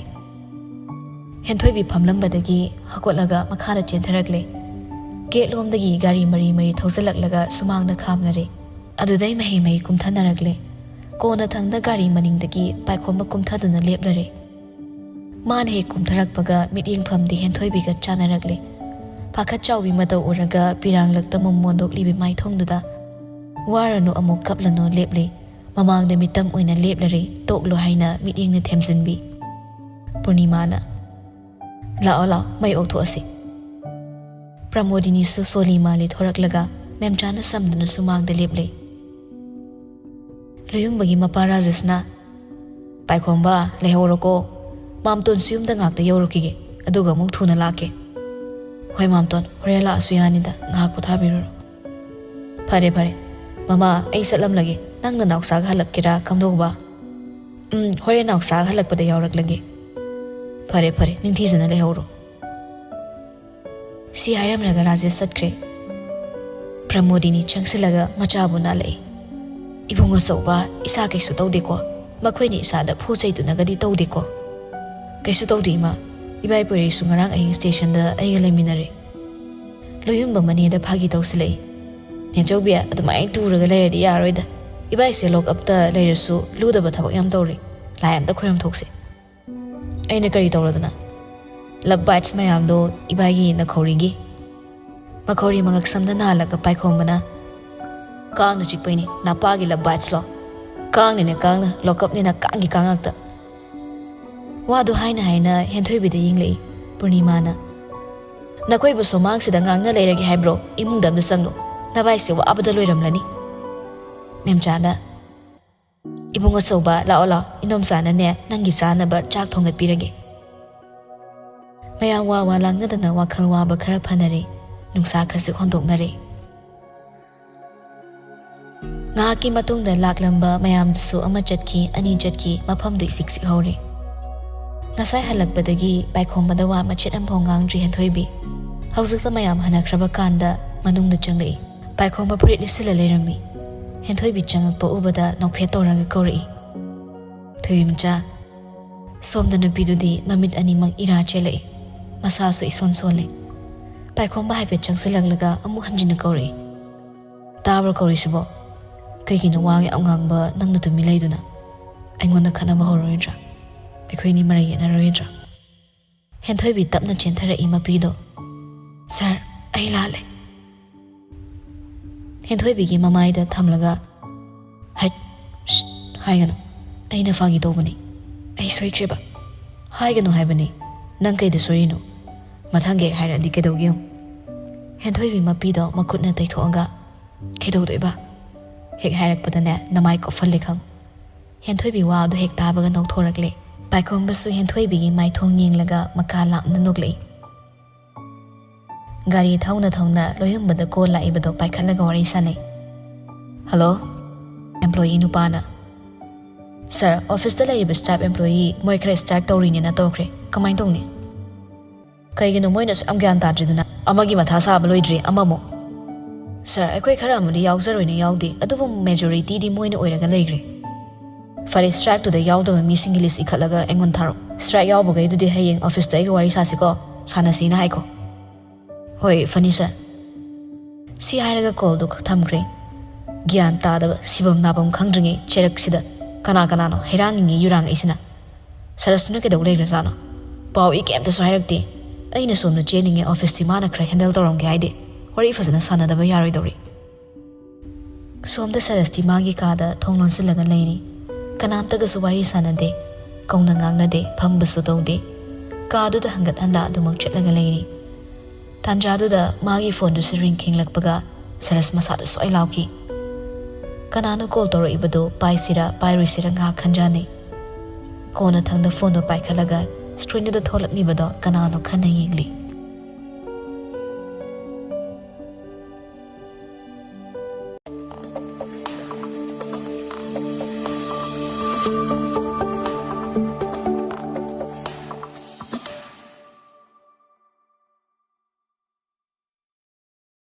ꯍꯦꯟꯊꯣꯏꯕꯤ ꯐꯝꯂꯝꯕꯗꯒꯤ ꯍꯧꯒꯠꯂꯒ ꯃꯈꯥꯗ ꯆꯦꯟꯊꯔꯛꯂꯦ꯫ ꯒꯦꯠ ꯂꯣꯝꯗꯒꯤ ꯒꯥꯔꯤ ꯃꯔꯤ ꯃꯔꯤ ꯊꯧꯖꯤꯜꯂꯛꯂꯒ ꯁꯨꯃꯥꯡꯗ ꯈꯥꯝꯅꯔꯦ꯫ ꯑꯗꯨꯗꯩ ꯃꯍꯩ ꯃꯍꯩ ꯀꯨꯝꯊꯅꯔꯛꯂꯦ꯫ ꯀꯣꯟꯅꯊꯪꯗ ꯒꯥꯔꯤ ꯃꯅꯤꯡꯗꯒꯤ ꯄꯥꯏꯈꯣꯝꯕ ꯀꯨꯝꯊꯗꯨꯅ ꯂꯦꯞꯂꯔꯦ꯫ ꯃꯥꯅ ꯍꯦꯛ ꯀꯨꯝꯊꯔꯛꯄꯒ ꯃꯤꯠꯌꯦꯡꯐꯝꯗꯤ ꯍꯦꯟꯊꯣꯏꯕꯤꯒ ꯆꯥꯟꯅꯔꯛꯂꯦ꯫ ꯄꯥꯈꯠ ꯆꯥꯎꯕꯤ ꯃꯇꯧ ꯎꯔꯒ ꯄꯤꯔꯥꯡꯂꯛꯇ ꯃꯣꯃꯣꯟꯗꯣꯛꯂꯤꯕꯤ ꯃꯥꯏꯊꯣꯡꯗꯨꯗ, "ꯋꯥꯔꯅꯨ, ꯑꯃꯨꯛ ꯀꯞꯂꯅꯨ" ꯂꯦꯞꯂꯦ꯫ ꯃꯃꯥꯡꯗ ꯃꯤꯇꯝ ꯑꯣꯏꯅ ꯂꯦꯞꯂꯔꯦ, ꯇꯣꯛꯂꯣ ꯍꯥꯏꯅ ꯃꯤꯠꯌꯦꯡꯅ ꯊꯦꯝꯖꯤꯟꯕꯤ꯫ ꯄꯨꯔꯅꯤꯃꯥꯅ, "ꯂꯥꯛꯑꯣ, ꯂꯥꯛꯑꯣ, ꯃꯩ ꯑꯣꯛꯊꯣꯛꯑꯁꯤ꯫" ꯄ꯭ꯔꯃꯣꯗꯤꯅꯤꯁꯨ ꯁꯣꯂꯤ ꯃꯥꯂꯤ ꯊꯣꯔꯛꯂꯒ ꯃꯦꯝꯆꯥꯅ ꯁꯝꯗꯨꯅ ꯁꯨꯃꯥꯡꯗ ꯂꯦꯞꯂꯦ꯫ ꯂꯣꯌꯨꯝꯕꯒꯤ ꯃꯄꯥ ꯔꯥꯖꯦꯁꯅ, "ꯄꯥꯏꯈꯣꯝꯕ, ꯂꯩꯍꯧꯔꯣꯀꯣ꯫ ꯃꯥꯝꯇꯣꯟꯁꯨ ꯌꯨꯝꯗ ꯉꯥꯛꯇ ꯌꯧꯔꯨꯈꯤꯒꯦ, ꯑꯗꯨꯒ ꯑꯃꯨꯛ ꯊꯨꯅ ꯂꯥꯛꯀꯦ꯫" "ꯍꯣꯏ ꯃꯥꯝꯇꯣꯟ, ꯍꯣꯔꯦꯟ ꯂꯥꯛꯑꯁꯨ ꯌꯥꯅꯤꯗ, ꯉꯥꯏꯍꯥꯛ ꯄꯣꯊꯥꯕꯤꯔꯨꯔꯣ꯫" "ꯐꯔꯦ, ꯐꯔꯦ꯫ ꯃꯃꯥ, ꯑꯩ ꯆꯠꯂꯝꯂꯒꯦ꯫ ꯅꯪ ꯅꯅꯥꯎꯆꯥꯒ ꯍꯜꯂꯛꯀꯦꯔꯥ, ꯀꯝꯗꯧꯕ?" "ꯎꯝ, ꯍꯣꯔꯦꯟ ꯅꯥꯎꯆꯥꯒ ꯍꯜꯂꯛꯄꯗ ꯌꯥꯎꯔꯛꯂꯒꯦ꯫" "ꯐꯔꯦ, ꯐꯔꯦ, ꯅꯤꯡꯊꯤꯖꯅ ꯂꯩꯍꯧꯔꯣ꯫" ꯁꯤ ꯍꯥꯏꯔꯝꯂꯒ ꯔꯥꯖꯦꯁ ꯆꯠꯈ꯭ꯔꯦ꯫ ꯄ꯭ꯔꯃꯣꯗꯤꯅꯤ ꯆꯪꯁꯤꯜꯂꯒ ꯃꯆꯥꯕꯨ ꯅꯥꯜꯂꯛꯏ꯫ "ꯏꯕꯨꯡ ꯑꯆꯧꯕ, ꯏꯁꯥ ꯀꯩꯁꯨ ꯇꯧꯗꯦꯀꯣ? ꯃꯈꯣꯏꯅ ꯏꯁꯥꯗ ꯐꯨ ꯆꯩꯗꯨꯅꯒꯗꯤ ꯇꯧꯗꯦꯀꯣ?" "ꯀꯩꯁꯨ ꯇꯧꯗꯦ, ꯏꯃꯥ꯫ ꯏꯕꯥꯏ ꯄꯣꯏꯔꯩꯁꯨ ꯉꯔꯥꯡ ꯑꯍꯤꯡ ꯁ꯭ꯇꯦꯁꯟꯗ ꯑꯩꯒ ꯂꯩꯃꯤꯟꯅꯔꯦ꯫" ꯂꯣꯌꯨꯝꯕ ꯃꯅꯦꯗ ꯐꯥꯒꯤ ꯇꯧꯁꯤꯜꯂꯛꯏ꯫ "ꯅꯦꯆꯧꯕꯤ, ꯑꯗꯨꯃꯥꯏꯅ ꯇꯨꯔꯒ ꯂꯩꯔꯗꯤ ꯌꯥꯔꯣꯏꯗ꯫ ꯏꯕꯥꯏꯁꯦ ꯂꯣꯛ ꯑꯞꯇ ꯂꯩꯔꯁꯨ ꯂꯨꯗꯕ ꯊꯕꯛ ꯌꯥꯝ ꯇꯧꯔꯤ꯫ ꯂꯥꯏ ꯑꯝꯇ ꯈꯣꯏꯔꯝ ꯊꯣꯛꯁꯦ꯫" ꯑꯩꯅ ꯀꯔꯤ ꯇꯧꯔꯗꯅ? Love bites ꯃꯌꯥꯝꯗꯣ ꯏꯕꯥꯏꯒꯤ ꯅꯈꯧꯔꯤꯒꯤ꯫ ꯃꯈꯧꯔꯤ ꯃꯉꯛꯁꯝꯗ ꯅꯥꯜꯂꯒ ꯄꯥꯏꯈꯣꯝꯕꯅ, "ꯀꯥꯡꯅ ꯆꯤꯛꯄꯩꯅꯤ, ꯅꯄꯥꯒꯤ love bitesꯂꯣ? ꯀꯥꯡꯅꯤꯅ ꯀꯥꯡꯅ, lockupꯅꯤꯅ ꯀꯥꯡꯒꯤ ꯀꯥꯡ ꯉꯥꯛꯇ"꯫ ꯋꯥꯗꯨ ꯍꯥꯏꯅ ꯍꯥꯏꯅ ꯍꯦꯟꯊꯣꯏꯕꯤꯗ ꯌꯦꯡꯂꯛꯏ ꯄꯨꯔꯅꯤꯃꯥꯅ꯫ "ꯅꯈꯣꯏꯕꯨ ꯁꯨꯃꯥꯡꯁꯤꯗ ꯉꯥꯡꯅ ꯂꯩꯔꯒꯦ ꯍꯥꯏꯕ꯭ꯔꯣ? ꯏꯃꯨꯡꯗ ꯑꯝꯇ ꯆꯪꯂꯣ꯫ ꯅꯚꯥꯏꯁꯦ ꯋꯥꯕꯗ ꯂꯣꯏꯔꯝꯂꯅꯤ"꯫ ꯃꯦꯝꯆꯥꯅ, "ꯏꯕꯨꯡ ꯑꯆꯧꯕ, ꯂꯥꯛꯑꯣ ꯂꯥꯛꯑꯣ, ꯏꯅꯣꯝꯆꯥꯅꯅꯦ ꯅꯪꯒꯤ ꯆꯥꯅꯕ ꯆꯥꯛ ꯊꯣꯡꯒꯠꯄꯤꯔꯒꯦ"꯫ ꯃꯌꯥꯝ ꯋꯥ ꯋꯥ ꯂꯥꯡꯅꯗꯅ ꯋꯥꯈꯜ ꯋꯥꯕ ꯈꯔ ꯐꯅꯔꯦ, ꯅꯨꯡꯁꯥ ꯈꯔꯁꯨ ꯍꯣꯟꯗꯣꯛꯅꯔꯦ꯫ ꯉꯥꯏꯍꯥꯛꯀꯤ ꯃꯇꯨꯡꯗ ꯂꯥꯛꯂꯝꯕ ꯃꯌꯥꯝꯗꯨꯁꯨ ꯑꯃ ꯆꯠꯈꯤ, ꯑꯅꯤ ꯆꯠꯈꯤ, ꯃꯐꯝꯗꯨ ꯏꯆꯤꯛ ꯆꯤꯛꯍꯧꯔꯦ꯫ ꯉꯁꯥꯏ ꯍꯜꯂꯛꯄꯗꯒꯤ ꯄꯥꯏꯈꯣꯝꯕꯗ ꯋꯥ ꯃꯆꯦꯠ ꯑꯃꯐꯥꯎ ꯉꯥꯡꯗ꯭ꯔꯤ ꯍꯦꯟꯊꯣꯏꯕꯤ꯫ ꯍꯧꯖꯤꯛꯇ ꯃꯌꯥꯝ ꯍꯟꯅꯈ꯭ꯔꯕ ꯀꯥꯟꯗ ꯃꯅꯨꯡꯗ ꯆꯪꯂꯛꯏ꯫ ꯄꯥꯏꯈꯣꯝꯕ ꯐꯨꯔꯤꯠ ꯂꯤꯠꯁꯤꯜꯂ ꯂꯩꯔꯝꯃꯤ꯫ ꯍꯦꯟꯊꯣꯏꯕꯤ ꯆꯪꯉꯛꯄ ꯎꯕꯗ ꯅꯣꯛꯐꯦꯠ ꯇꯧꯔꯒ ꯀꯧꯔꯛꯏ, "ꯊꯣꯏꯕꯤ ꯃꯆꯥ, ꯁꯣꯝꯗ ꯅꯨꯄꯤꯗꯨꯗꯤ ꯃꯃꯤꯠ ꯑꯅꯤꯃꯛ ꯏꯔꯥ ꯆꯦꯜꯂꯛꯏ, ꯃꯁꯥꯁꯨ ꯏꯁꯣꯟ ꯁꯣꯜꯂꯤ"꯫ ꯄꯥꯏꯈꯣꯝꯕ ꯍꯥꯏꯐꯦꯠ ꯆꯪꯁꯤꯜꯂꯛꯂꯒ ꯑꯃꯨꯛ ꯍꯟꯖꯤꯟꯅ ꯀꯧꯔꯛꯏ, "ꯇꯥꯕ꯭ꯔꯣ ꯀꯧꯔꯤꯁꯤꯕꯣ? ꯀꯩꯒꯤꯅꯣ ꯋꯥ ꯌꯥꯝ ꯉꯥꯡꯕ ꯅꯪꯅ ꯇꯨꯃꯤꯟ ꯂꯩꯗꯨꯅ? ꯑꯩꯉꯣꯟꯗ ꯈꯠꯅꯕ ꯍꯧꯔꯔꯣꯏꯗ꯭ꯔꯥ? ꯑꯩꯈꯣꯏꯅꯤ ꯃꯔꯩ ꯌꯦꯠꯅꯔꯔꯣꯏꯗ꯭ꯔꯥ?" ꯍꯦꯟꯊꯣꯏꯕꯤ ꯇꯞꯅ ꯆꯦꯟꯊꯔꯛꯏ ꯃꯄꯤꯗꯣ꯫ "ꯁꯥꯔ, ꯑꯩ ꯂꯥꯜꯂꯦ"꯫ ꯍꯦꯟꯊꯣꯏꯕꯤꯒꯤ ꯃꯃꯥꯏꯗ ꯊꯝꯂꯒ, "ꯍꯠ, ꯁ꯭ꯠ, ꯍꯥꯏꯒꯅꯨ꯫ ꯑꯩꯅ ꯐꯥꯒꯤ ꯇꯧꯕꯅꯤ꯫ ꯑꯩ ꯁꯣꯏꯈ꯭ꯔꯦꯕ"꯫ "ꯍꯥꯏꯒꯅꯨ ꯍꯥꯏꯕꯅꯤ꯫ ꯅꯪ ꯀꯩꯗ ꯁꯣꯏꯔꯤꯅꯣ? ꯃꯊꯪꯒꯤ ꯍꯦꯛ ꯍꯥꯏꯔꯛꯑꯗꯤ ꯀꯩꯗꯧꯒꯦ ꯌꯦꯡꯉꯨ"꯫ ꯍꯦꯟꯊꯣꯏꯕꯤ ꯃꯄꯤꯗꯣ ꯃꯈꯨꯠꯅ ꯇꯩꯊꯣꯛꯑꯒ, "ꯀꯩꯗꯧꯗꯣꯏꯕ? ꯍꯦꯛ ꯍꯥꯏꯔꯛꯄꯗꯅꯦ ꯅꯃꯥꯏ ꯀꯣꯞꯐꯜꯂꯦ ꯈꯪ"꯫ ꯍꯦꯟꯊꯣꯏꯕꯤ ꯋꯥ ꯑꯗꯨ ꯍꯦꯛ ꯇꯥꯕꯒ ꯅꯧꯊꯣꯔꯛꯂꯦ꯫ ꯄꯥꯏꯈꯣꯝꯕꯁꯨ ꯍꯦꯟꯊꯣꯏꯕꯤꯒꯤ ꯃꯥꯏꯊꯣꯡ ꯌꯦꯡꯂꯒ ꯃꯀꯥ ꯂꯥꯝꯅ ꯅꯣꯛꯂꯛꯏ꯫ ꯒꯥꯔꯤ ꯊꯧꯅ ꯊꯧꯅ ꯂꯣꯏꯍꯨꯝꯕꯗ ꯀꯣꯜ ꯂꯥꯛꯏꯕꯗꯣ ꯄꯥꯏꯈꯠꯂꯒ ꯋꯥꯔꯤ ꯁꯥꯟꯅꯩ꯫ "ꯍꯜꯂꯣ"꯫ ꯑꯦꯝꯄ꯭ꯂꯣꯌꯤ ꯅꯨꯄꯥꯅ, "ꯁꯥꯔ, ꯑꯣꯐꯤꯁꯇ ꯂꯩꯔꯤꯕ ꯁ꯭ꯇꯥꯐ ꯑꯦꯝꯄ꯭ꯂꯣꯌꯤ ꯃꯣꯏ ꯈꯔ ꯁ꯭ꯇ꯭ꯔꯥꯏꯛ ꯇꯧꯔꯤꯅꯦꯅ ꯇꯧꯈ꯭ꯔꯦ꯫ ꯀꯃꯥꯏꯅ ꯇꯧꯅꯤ?" "ꯀꯩꯒꯤꯅꯣ ꯃꯣꯏꯅ ꯑꯁꯨꯛ ꯌꯥꯝ ꯒ꯭ꯌꯥꯟ ꯇꯥꯗ꯭ꯔꯤꯗꯨꯅ? ꯑꯃꯒꯤ ꯃꯊꯥ ꯁꯥꯕ ꯂꯣꯏꯗ꯭ꯔꯤ, ꯑꯃꯃꯨꯛ"꯫ "ꯁꯥꯔ, ꯑꯩꯈꯣꯏ ꯈꯔ ꯑꯃꯗꯤ ꯌꯥꯎꯖꯔꯣꯏꯅ ꯌꯥꯎꯗꯦ, ꯑꯗꯨꯕꯨ ꯃꯦꯖꯣꯔꯤꯇꯤꯗꯤ ꯃꯣꯏꯅ ꯑꯣꯏꯔꯒ ꯂꯩꯈ꯭ꯔꯦ"꯫ "ꯐꯔꯦ, ꯁ꯭ꯇ꯭ꯔꯥꯏꯛꯇꯨꯗ ꯌꯥꯎꯗꯕ ꯃꯤꯁꯤꯡꯒꯤ ꯂꯤꯁ ꯏꯈꯠꯂꯒ ꯑꯩꯉꯣꯟꯗ ꯊꯥꯔꯛꯑꯣ꯫ ꯁ꯭ꯇ꯭ꯔꯥꯏꯛ ꯌꯥꯎꯕꯈꯩꯗꯨꯗꯤ ꯍꯌꯦꯡ ꯑꯣꯐꯤꯁꯇ ꯑꯩꯒ ꯋꯥꯔꯤ ꯁꯥꯁꯤꯀꯣ, ꯁꯥꯟꯅꯁꯤꯅ ꯍꯥꯏꯀꯣ"꯫ "ꯍꯣꯏ, ꯐꯅꯤ ꯁꯥꯔ"꯫ ꯁꯤ ꯍꯥꯏꯔꯒ ꯀꯣꯜꯗꯨ ꯊꯝꯈ꯭ꯔꯦ꯫ ꯒ꯭ꯌꯥꯟ ꯇꯥꯗꯕ, ꯁꯤꯐꯝ ꯅꯥꯐꯝ ꯈꯪꯗ꯭ꯔꯤꯉꯩ ꯆꯩꯔꯛꯁꯤꯗ ꯀꯅꯥ ꯀꯅꯥꯅꯣ ꯍꯩꯔꯥꯡꯉꯤꯉꯩ ꯌꯨꯔꯥꯡꯉꯛꯏꯁꯤꯅ? "ꯁꯔꯁꯇꯨꯅ ꯀꯩꯗꯧ ꯂꯩꯈ꯭ꯔꯖꯥꯠꯅꯣ? ꯄꯥꯎ ꯏ ꯀꯩꯝꯇꯁꯨ ꯍꯥꯏꯔꯛꯇꯦ꯫ ꯑꯩꯅ ꯁꯣꯝꯗ ꯆꯦꯜꯂꯤꯉꯩ ꯑꯣꯐꯤꯁꯇꯤ ꯃꯥꯅ ꯈꯔ ꯍꯦꯟꯗꯜ ꯇꯧꯔꯝꯒꯦ ꯍꯥꯏꯗꯦ꯫ ꯋꯥꯔꯤ ꯐꯖꯅ ꯁꯥꯟꯅꯗꯕ ꯌꯥꯔꯣꯏꯗꯧꯔꯤ"꯫ ꯁꯣꯝꯗ ꯁꯔꯁꯇꯤ ꯃꯥꯒꯤ ꯀꯥꯗ ꯊꯣꯡ ꯂꯣꯟꯁꯤꯜꯂꯒ ꯂꯩꯔꯤ꯫ ꯀꯅꯥꯝꯇꯒꯁꯨ ꯋꯥꯔꯤ ꯁꯥꯟꯅꯗꯦ, ꯀꯧꯅ ꯉꯥꯡꯅꯗꯦ, ꯐꯝꯕꯁꯨ ꯇꯧꯗꯦ꯫ ꯀꯥꯗꯨꯗ ꯍꯪꯒꯠ ꯍꯟꯗ ꯑꯗꯨꯃꯛ ꯆꯠꯂꯒ ꯂꯩꯔꯤ꯫ ꯇꯥꯟꯖꯥꯗꯨꯗ ꯃꯥꯒꯤ ꯐꯣꯟꯗꯨꯁꯨ ꯔꯤꯡ ꯈꯤꯡꯂꯛꯄꯒ ꯁꯔꯁ ꯃꯁꯥꯗ ꯁ꯭ꯋꯥꯏ ꯂꯥꯎꯈꯤ꯫ ꯀꯅꯥꯅꯣ ꯀꯣꯜ ꯇꯧꯔꯛꯏꯕꯗꯨ ꯄꯥꯏꯁꯤꯔꯥ ꯄꯥꯏꯔꯣꯏꯁꯤꯔꯥ ꯉꯥꯏꯍꯥꯛ ꯈꯟꯖꯥꯟꯅꯩ꯫ ꯀꯣꯟꯅ ꯊꯪꯗ ꯐꯣꯟꯗꯣ ꯄꯥꯏꯈꯠꯂꯒ ꯁ꯭ꯀ꯭ꯔꯤꯟꯗꯨꯗ ꯊꯣꯛꯂꯛꯂꯤꯕꯗꯣ ꯀꯅꯥꯅꯣ ꯈꯟꯅ ꯌꯦꯡꯂꯤ꯫